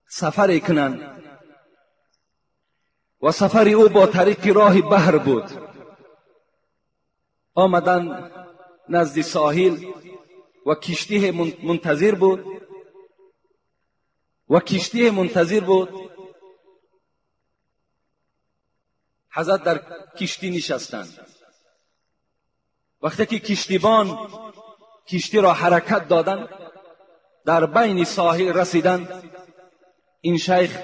سفر کنند و سفر او با طریق راه بحر بود. آمدن نزد ساحل و کشتی منتظر بود و کشتی منتظر بود. حضرت در کشتی نشستند. وقتی که کشتیبان کشتی را حرکت دادند، در بین ساحل رسیدند، این شیخ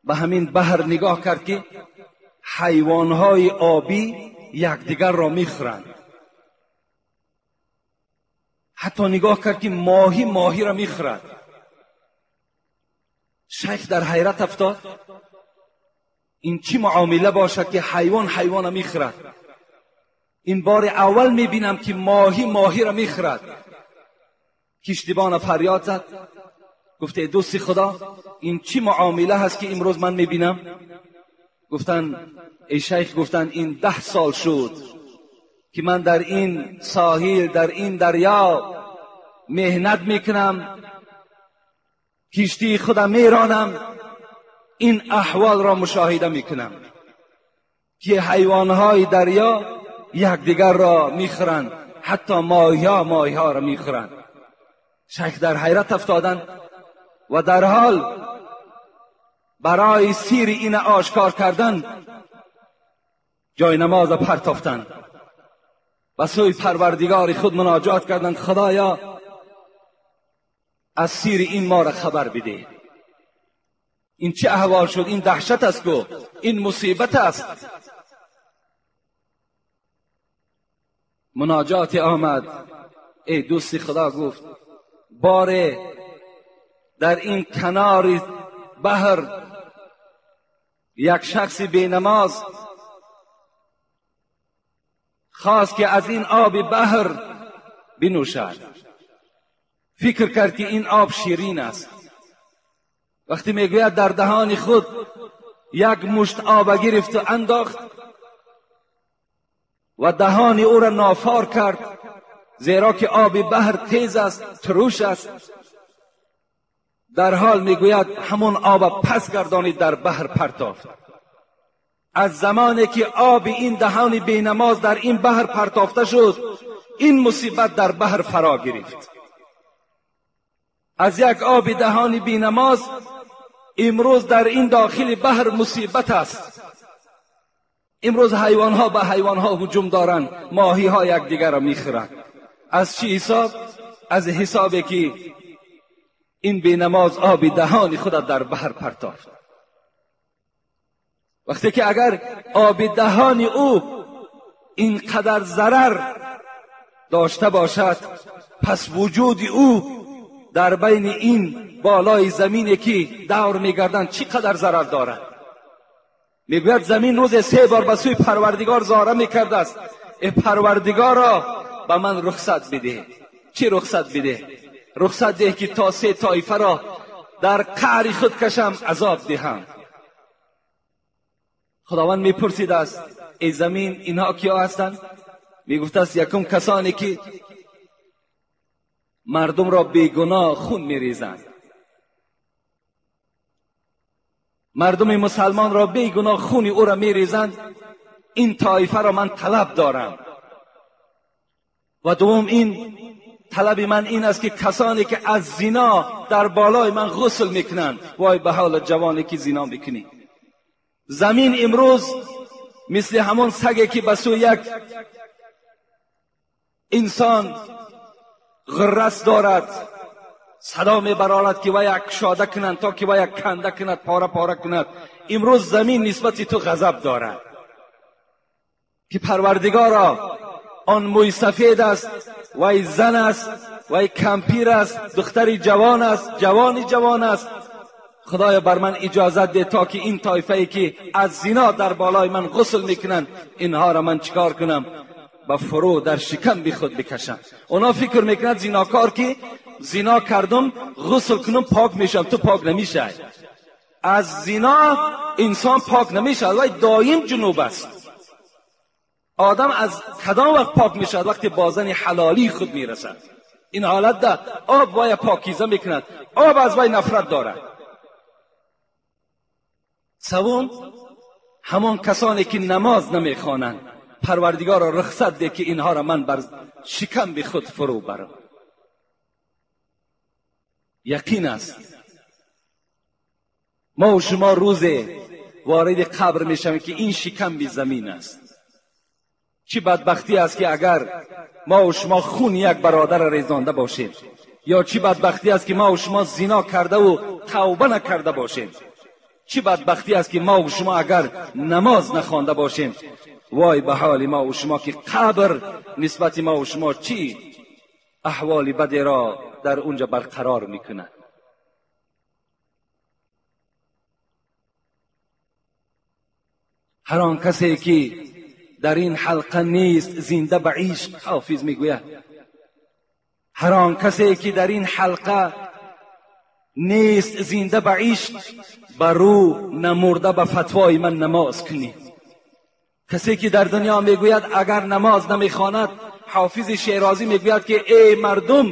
به همین بحر نگاه کرد که حیوانهای آبی یکدیگر را میخورند. حتی نگاه کرد که ماهی ماهی را میخورد. شیخ در حیرت افتاد، این چی معامله باشد که حیوان حیوان را میخورد؟ این بار اول میبینم که ماهی ماهی را میخورد. کشتیبان فریاد زد، گفته دوست خدا، این چی معامله هست که امروز من میبینم؟ گفتن ای شیخ، گفتن این 10 سال شد که من در این ساحل، در این دریا مهنت میکنم، کشتی خودم میرانم، این احوال را مشاهده میکنم که حیوانهای دریا یکدیگر را میخورند، حتی ماهی‌ها ماهی‌ها را میخورند. شیخ در حیرت افتادند و در حال برای سیر این آشکار کردن جای نماز پرتافتند و سوی پروردگار خود مناجات کردند، خدایا از سیر این ما را خبر بده، این چه احوال شد، این دهشت است کو، این مصیبت است. مناجات آمد، ای دوست خدا، گفت باره در این کنار بحر یک شخص بی نماز خواست که از این آب بحر بنوشد، فکر کرد که این آب شیرین است. وقتی میگوید در دهان خود یک مشت آب گرفت و انداخت، و دهان او را نافار کرد، زیرا که آب بحر تیز است، تروش است. در حال میگوید همون آب پس گردانید، در بحر پرتافت. از زمانی که آب این دهان بینماز در این بحر پرتافته شد، این مصیبت در بحر فرا گرفت. از یک آب دهان بینماز امروز در این داخل بحر مصیبت است. امروز حیوانها به حیوانها هجوم دارند، ماهی ها یکدیگر را میخورند. از چی حساب؟ از حسابی که این بینماز آب دهان خود در بحر پرتافت. وقتی که اگر آب دهان او اینقدر ضرر داشته باشد، پس وجود او در بین این بالای زمینی که دور میگردند چقدر ضرر دارد. میگوید زمین روز 3 بار به سوی پروردگار زاره میکرده است، ای پروردگارا به من رخصت بده. چی رخصت بده؟ رخصت ده که تا 3 طایفه را در قعر خود کشم، عذاب دهم. خداوند میپرسید است ای زمین اینها کیا هستند؟ میگفت است یکم کسانی که مردم را بیگناه خون میریزند، مردم مسلمان را بیگناه خون او را میریزند، این طایفه را من طلب دارم. و دوم این طلب من این است که کسانی که از زنا در بالای من غسل میکنند، وای به حال جوانی که زنا میکنی. زمین امروز مثل همون سگی که به سوی یک انسان غرس دارد، صدا میبرارد که وی کشاده کنند تا که وی کنده کند، پاره پاره کند. امروز زمین نسبت تو غضب دارد که پروردگارا آن موی سفید است، وی زن است، وی کمپیر است، دختری جوان است، جوانی جوان است. خدایا بر من اجازت ده تا که این طایفه ای که از زنا در بالای من غسل میکنند، اینها را من چیکار کنم؟ به فرو در شکم بی خود بکشم. اونا فکر میکنند زیناکار که زنا کردم غسل کنم پاک میشم. تو پاک نمیشی. از زنا انسان پاک نمیشه، ولی دایم جنوب است. آدم از کدام وقت پاک میشد؟ وقتی با زن حلالی خود میرسد. این حالت ده آب وای پاکیزه میکند، آب از وای نفرت دارد. سوم همان کسانی که نماز نمیخوانند، پروردگار را رخصت ده که اینها را من بر شکم به خود فرو برم. یقین است ما و شما روز وارد قبر میشویم که این شکم بی زمین است. چی بدبختی است که اگر ما و شما خون یک برادر ریزانده باشیم، یا چی بدبختی است که ما و شما زنا کرده و توبه نکرده باشیم. چی بدبختی است که ما و شما اگر نماز نخوانده باشیم. وای به حال ما و شما که قبر نسبت ما و شما چی احوال بدی را در اونجا برقرار میکند. هر آن کسی که در این حلقه نیست زنده به عشق، حافظ میگوید هر آن کسی که در این حلقه نیست زنده به عشق، برو نمرده به فتوای من نماز کنی. کسی که در دنیا میگوید اگر نماز نمیخواند، حافظ شیرازی میگوید که ای مردم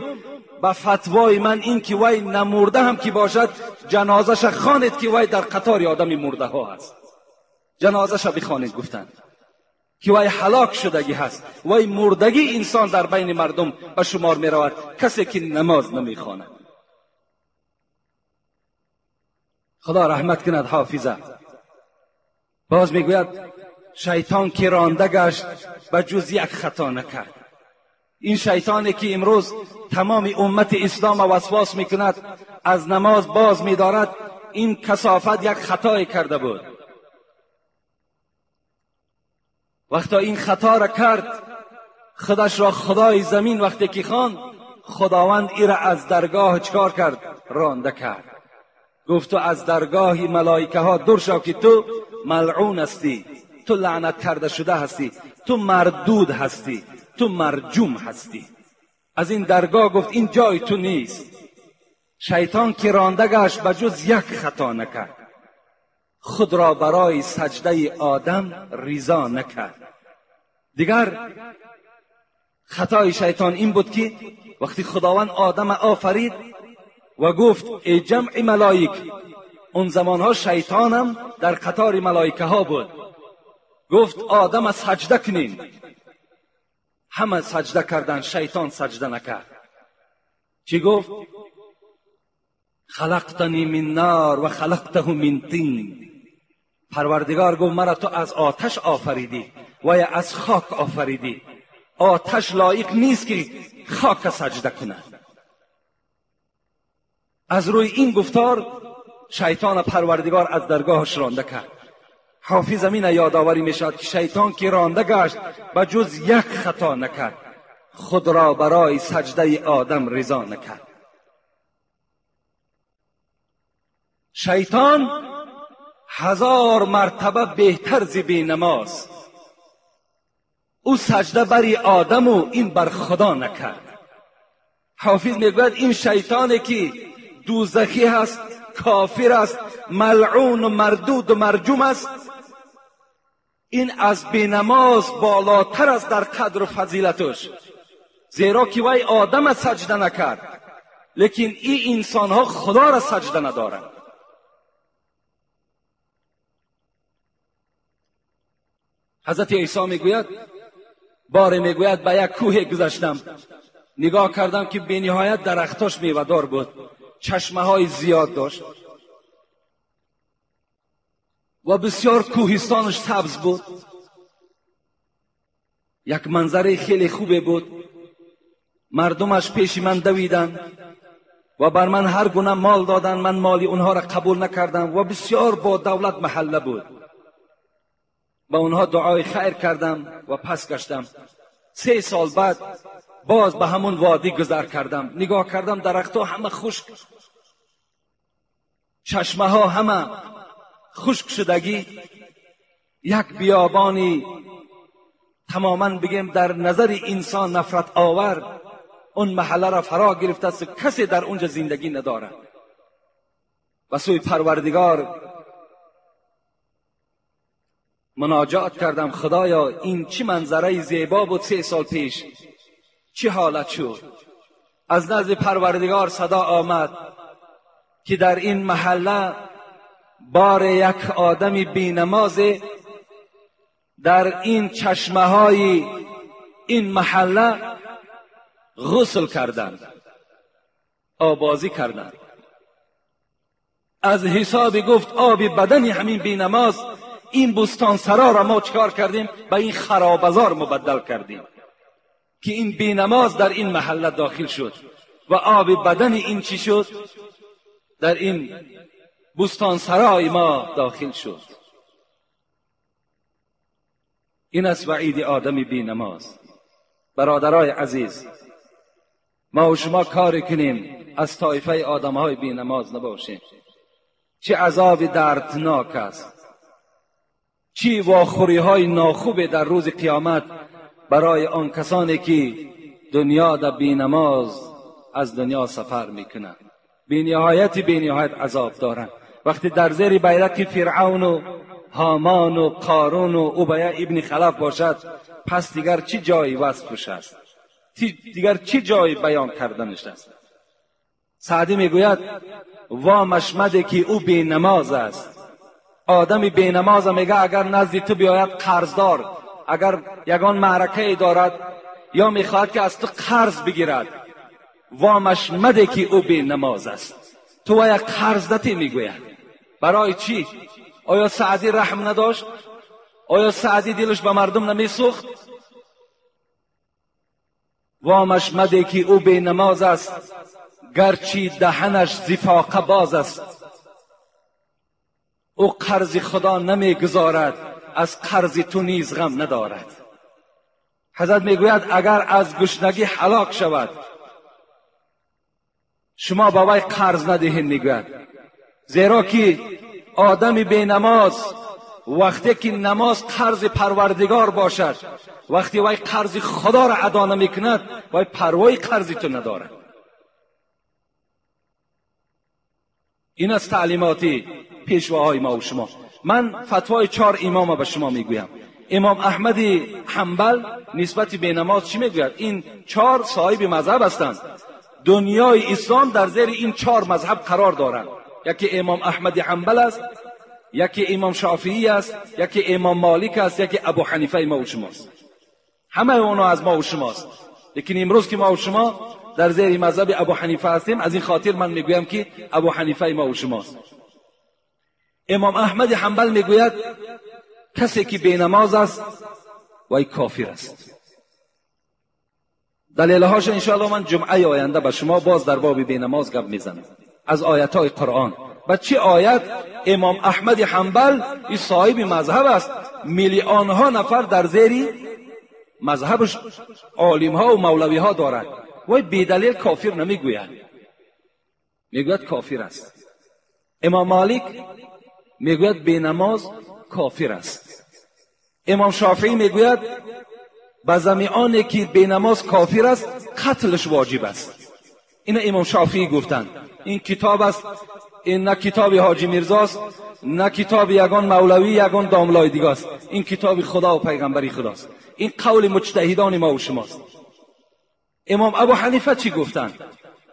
به فتوای من این که وی نمرده هم که باشد جنازش خوانید که وی در قطار آدم مرده ها هست. جنازش بخوانید گفتند که وی هلاک شدگی هست، وی مردگی انسان در بین مردم به شمار می رود کسی که نماز نمیخواند. خدا رحمت کند حافظه. باز میگوید شیطان که رانده گشت به جز یک خطا نکرد. این شیطانی که امروز تمام امت اسلام وسواس میکند، از نماز باز میدارد، این کثافت یک خطای کرده بود. وقتا این خطا را کرد، خودش را خدای زمین وقتی که خواند، خداوند ای را از درگاه چکار کرد؟ رانده کرد. گفت تو از درگاه ملائکه ها دور شو که تو ملعون هستی، تو لعنت کرده شده هستی، تو مردود هستی، تو مرجوم هستی. از این درگاه گفت این جای تو نیست. شیطان که رانده گشت به جز یک خطا نکرد، خود را برای سجده آدم ریزا نکرد. دیگر خطای شیطان این بود که وقتی خداوند آدم آفرید و گفت ای جمع ملائک، اون زمانها شیطانم در قطار ملائکه ها بود، گفت آدم سجده کنین. همه سجده کردن، شیطان سجده نکرد. چی گفت؟ خلقتنی من نار و خلقته من طین. پروردگار گفت مرا تو از آتش آفریدی و یا از خاک آفریدی. آتش لایق نیست که خاک سجده کند. از روی این گفتار شیطان پروردگار از درگاهش رانده کرد. حافظ امین یادآوری میشد که شیطان که رانده گشت به جز یک خطا نکرد، خود را برای سجده آدم رضا نکرد. شیطان 1000 مرتبه بهتر ز بی نماز. او سجده بری آدم و این بر خدا نکرد. حافظ میگوید این شیطانی که دوزخی هست، کافر است، ملعون و مردود و مرجوم است، این از بینماز بالاتر است در قدر و فضیلتش، زیرا که وی آدم سجده نکرد، لیکن این انسان ها خدا را سجده ندارند. حضرت عیسی میگوید، باره میگوید به یک کوه گذشتم، نگاه کردم که به نهایت درختاش میوه‌دار بود، چشمه های زیاد داشت و بسیار کوهستانش سبز بود، یک منظره خیلی خوبه بود. مردمش پیش من دویدن و بر من هر گونه مال دادن، من مالی اونها را قبول نکردم و بسیار با دولت محله بود. با اونها دعای خیر کردم و پس گشتم. 3 سال بعد باز به همون وادی گذر کردم، نگاه کردم درختها همه خشک، چشمه ها همه خشک شدگی، یک بیابانی تماما بگیم در نظر انسان نفرت آور اون محله را فرا گرفته است، کسی در اونجا زندگی ندارد. و سوی پروردگار مناجات کردم، خدایا این چه منظره زیبا بود 3 سال پیش، چه حالت شد؟ از نزد پروردگار صدا آمد که در این محله بار یک آدم بی نماز در این چشمه های این محله غسل کردند، آبازی کردند. از حساب گفت آب بدن همین بی نماز این بستان سرا را ما چکار کردیم؟ به این خرابزار مبدل کردیم که این بی نماز در این محله داخل شد و آب بدن این چی شد؟ در این بستان سرای ما داخل شد. این است وعید آدم بی نماز. برادرای عزیز، ما و شما کار کنیم از طایفه آدمهای بی نماز نباشیم. چه عذاب دردناک است، چی واخوری های ناخوب در روز قیامت برای آن کسانی که دنیا در بی نماز از دنیا سفر میکنند. بی نهایت عذاب دارند. وقتی در زیر بیرق فرعون و هامان و قارون و ابی ابن خلف باشد، پس دیگر چی جایی وصفش است؟ دیگر چی جایی بیان کردنش است؟ سعدی میگوید وامش مده که او بی نماز است. آدم بی نماز میگه اگر نزد تو بیاید قرضدار، اگر یگان معرکه دارد یا میخواهد که از تو قرض بگیرد، وامش مده که او بی نماز است. تو یک قرض دتی میگوید. برای چی؟ آیا سعدی رحم نداشت؟ آیا سعدی دلش به مردم نمیسوخت؟ وامش مده که او بی نماز است، گرچه دهنش زفاقه باز است. او قرض خدا نمیگذارد، از قرض تو نیز غم ندارد. حضرت میگوید اگر از گشنگی هلاک شود شما با وی قرض ندهید. میگوید زیرا که آدم بی نماز وقتی که نماز قرض پروردگار باشد، وقتی وی قرض خدا را ادا نمیکند، وی پروای قرض تو ندارد. این از تعلیماتی پیشواهای ما و شما. من فتوای 4 امام به شما میگویم. امام احمد حنبل نسبت به نماز چی میگوید؟ این 4 صاحب مذهب هستند. دنیای اسلام در زیر این 4 مذهب قرار دارند. یکی امام احمد حنبل است، یکی امام شافعی است، یکی امام مالک است، یکی ابو حنیفه ما و شماست. همه اونا از ما و شماست. لیکن امروز که ما و شما در زیر مذهب ابو حنیفه هستیم، از این خاطر من میگویم که ابو حنیفه ما و شماست. امام احمد حنبل میگوید کسی که بینماز است وی کافر است. دلیلهاش انشاءالله من جمعه آینده به شما باز در باب بینماز گپ میزنم از آیتهای قرآن. و چه آیت؟ امام احمد حنبل این صاحب مذهب است، میلیون ها نفر در زیر مذهبش عالم ها و مولوی ها دارد. وی بیدلیل کافر نمیگوید، میگوید کافر است. امام مالک میگوید بینماز کافر است. امام شافعی میگوید به زمیانی که بینماز کافر است قتلش واجب است. این امام شافعی گفتند. این کتاب است، این نه کتاب حاجی میرزاست، نه کتاب یگان مولوی یگان داملای دیگه است. این کتاب خدا و پیغمبری خداست. این قول مجتهدان ما و شماست. امام ابو حنیفه چی گفتند؟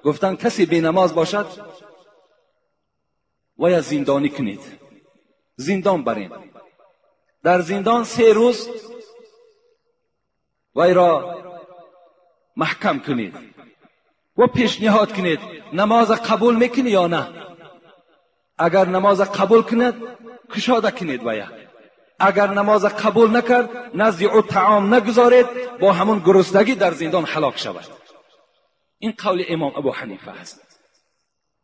گفتند کسی بینماز باشد ویا زندانی کنید، زندان برین. در زندان 3 روز وی را محکم کنید و پیشنهاد کنید نماز قبول میکنی یا نه. اگر نماز قبول کند کشاده کنید ویا، اگر نماز قبول نکرد نزد او طعام نگذارید، با همون گرسنگی در زندان هلاک شود. این قول امام ابو حنیفه است.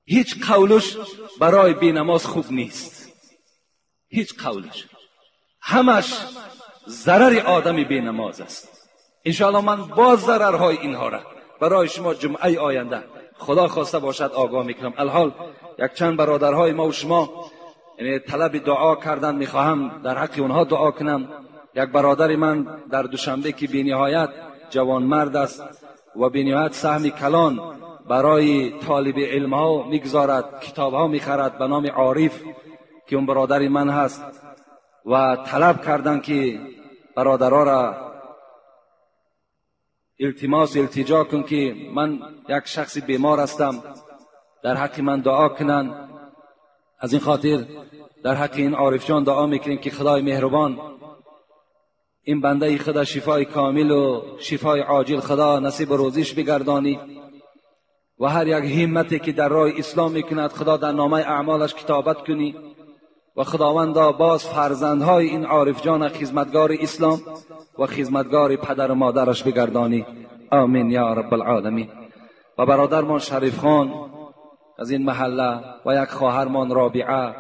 هیچ قولش برای بینماز خوب نیست، هیچ قولش، همش ضرر آدم بینماز است. انشاءالله من باز ضررهای اینها را برای شما جمعه آینده خدا خواسته باشد آگاه میکنم. الحال یک چند برادرهای ما و شما یعنی طلب دعا کردن، میخواهم در حق اونها دعا کنم. یک برادر من در دوشنبه که بینهایت جوانمرد است و بینهایت سهم کلان برای طالب علم ها میگذارد، کتاب ها میخرد، به نام عارف که اون برادر من هست و طلب کردن که برادرها را التماس التجا کن که من یک شخص بیمار هستم، در حق من دعا کنن. از این خاطر در حق این عارف جان دعا میکنیم که خدای مهربان این بنده خدا شفای کامل و شفای عاجل خدا نصیب روزیش بگردانی و هر یک همتی که در راه اسلام میکند خدا در نامه اعمالش کتابت کنی و خداوندا باز فرزندهای این عارف جان خدمتگار اسلام و خدمتگار پدر و مادرش بگردانی. آمین یا رب العالمین. و برادرمان شریف خان از این محله و یک خواهرمان رابعه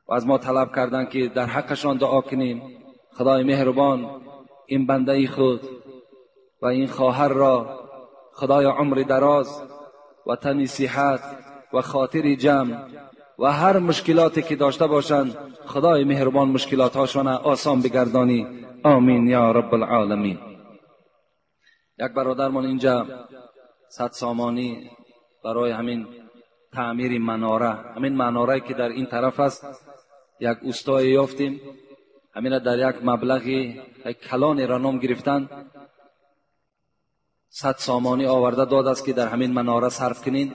و از ما طلب کردند که در حقشان دعا کنیم. خدای مهربان این بنده خود و این خواهر را خدای عمر دراز و تن صحت و خاطر جمع و هر مشکلاتی که داشته باشند خدای مهربان مشکلات هاشان آسان بگردانی. آمین یا رب العالمین. یک برادرمان اینجا 100 سامانی برای همین تعمیر مناره، همین مناره که در این طرف است، یک اوستای یافتیم، همین در یک مبلغ کلانی را نام گرفتن، 100 سامانی آورده داد است که در همین مناره صرف کنین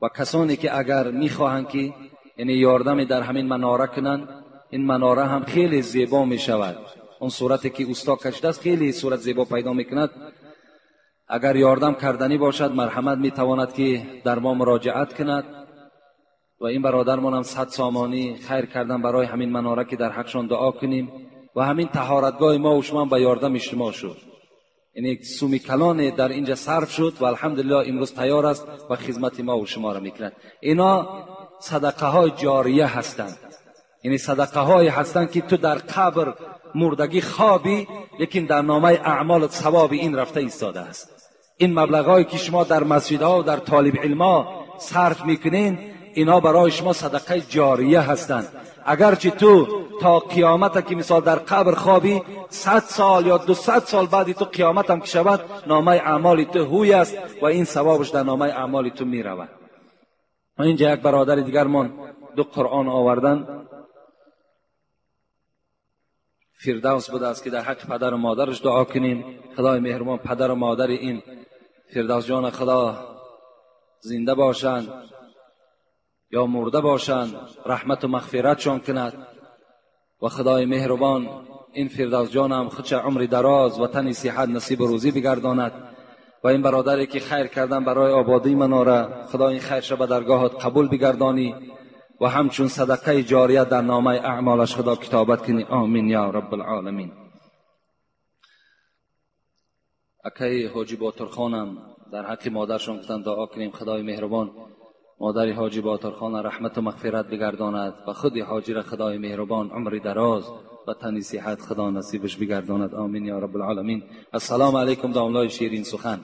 و کسانی که اگر میخواهند که یعنی یاردم در همین مناره کنند، این مناره هم خیلی زیبا میشود. اون صورتی که اوستا کشیده است خیلی صورت زیبا پیدا میکند. اگر یاردم کردنی باشد مرحمت میتواند که در ما مراجعت کند و این برادرمان هم 100 سامانی خیر کردن برای همین مناره که در حقشان دعا کنیم و همین طهارتگاه ما و شما به یاردم اجتماع شد. یعنی یک سومی کلان در اینجا صرف شد و الحمدلله امروز تیار است و خدمت ما و شما را میکند. اینا صدقه های جاریه هستند، یعنی صدقه های هستند که تو در قبر مردگی خوابی، لیکن در نامه اعمال ثواب این رفته ایستاده است. این مبلغ که شما در مسجدها و در طالب علما صرف میکنین، اینا برای شما صدقه جاریه هستند. اگرچه تو تا قیامت که مثال در قبر خوابی 100 سال یا 200 سال بعدی تو قیامت هم که شود، نامه اعمال تو هوی است و این ثوابش در نامه اعمال تو میرود. اینجا یک برادر دیگرمان 2 قرآن آوردن. فردوس بوده است که در حق پدر و مادرش دعا کنیم. خدای مهربان پدر و مادر این فردوس جان خدا زنده باشند یا مرده باشند، رحمت و مغفرتشان کند و خدای مهربان این فردوس جان هم خودش عمر دراز و تن صحت نصیب روزی بگرداند و این برادری که خیر کردن برای آبادی مناره، خدا این خیرش به درگاهت قبول بگردانی و همچون صدقه جاریه در نامه اعمالش خدا کتابت کنی. آمین یا رب العالمین. اکای حاجی باترخانم در حق مادرشون گفتن دعا کنیم. خدای مهربان مادر حاجی باترخان رحمت و مغفرت بگرداند و خود حاجی را خدای مهربان عمر دراز و تنی صحت خدا نصیبش بگرداند. آمین یا رب العالمین. السلام علیکم داملای شیرین سخن.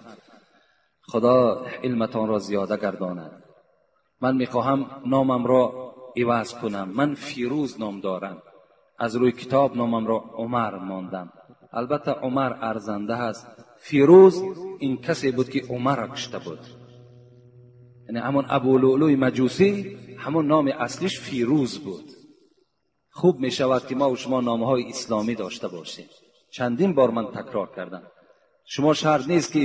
خدا علمتان را زیاده گرداند. من میخواهم نامم را عوض کنم. من فیروز نام دارم، از روی کتاب نامم را عمر ماندم. البته عمر ارزنده است. فیروز این کسی بود که عمر را کشته بود، یعنی همون ابولؤلؤ مجوسی، همون نام اصلیش فیروز بود. خوب می شود که ما و شما نامهای اسلامی داشته باشیم. چندین بار من تکرار کردم، شما شرط نیست که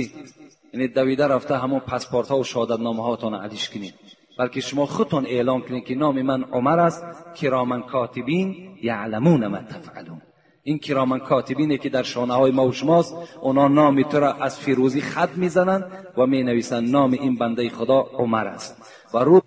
یعنی دویده رفته همون پاسپورت ها و شهادتنامه هاتان علیش کنید، بلکه شما خودتان اعلام کنید که نام من عمر است. کرامن کاتبین یعلمون ما تفعلون. این کرامن کاتبینه که در شانه های ما و شماست، اونا نام تو را از فیروزی خط میزنند و می نویسند نام این بنده خدا عمر است. و رو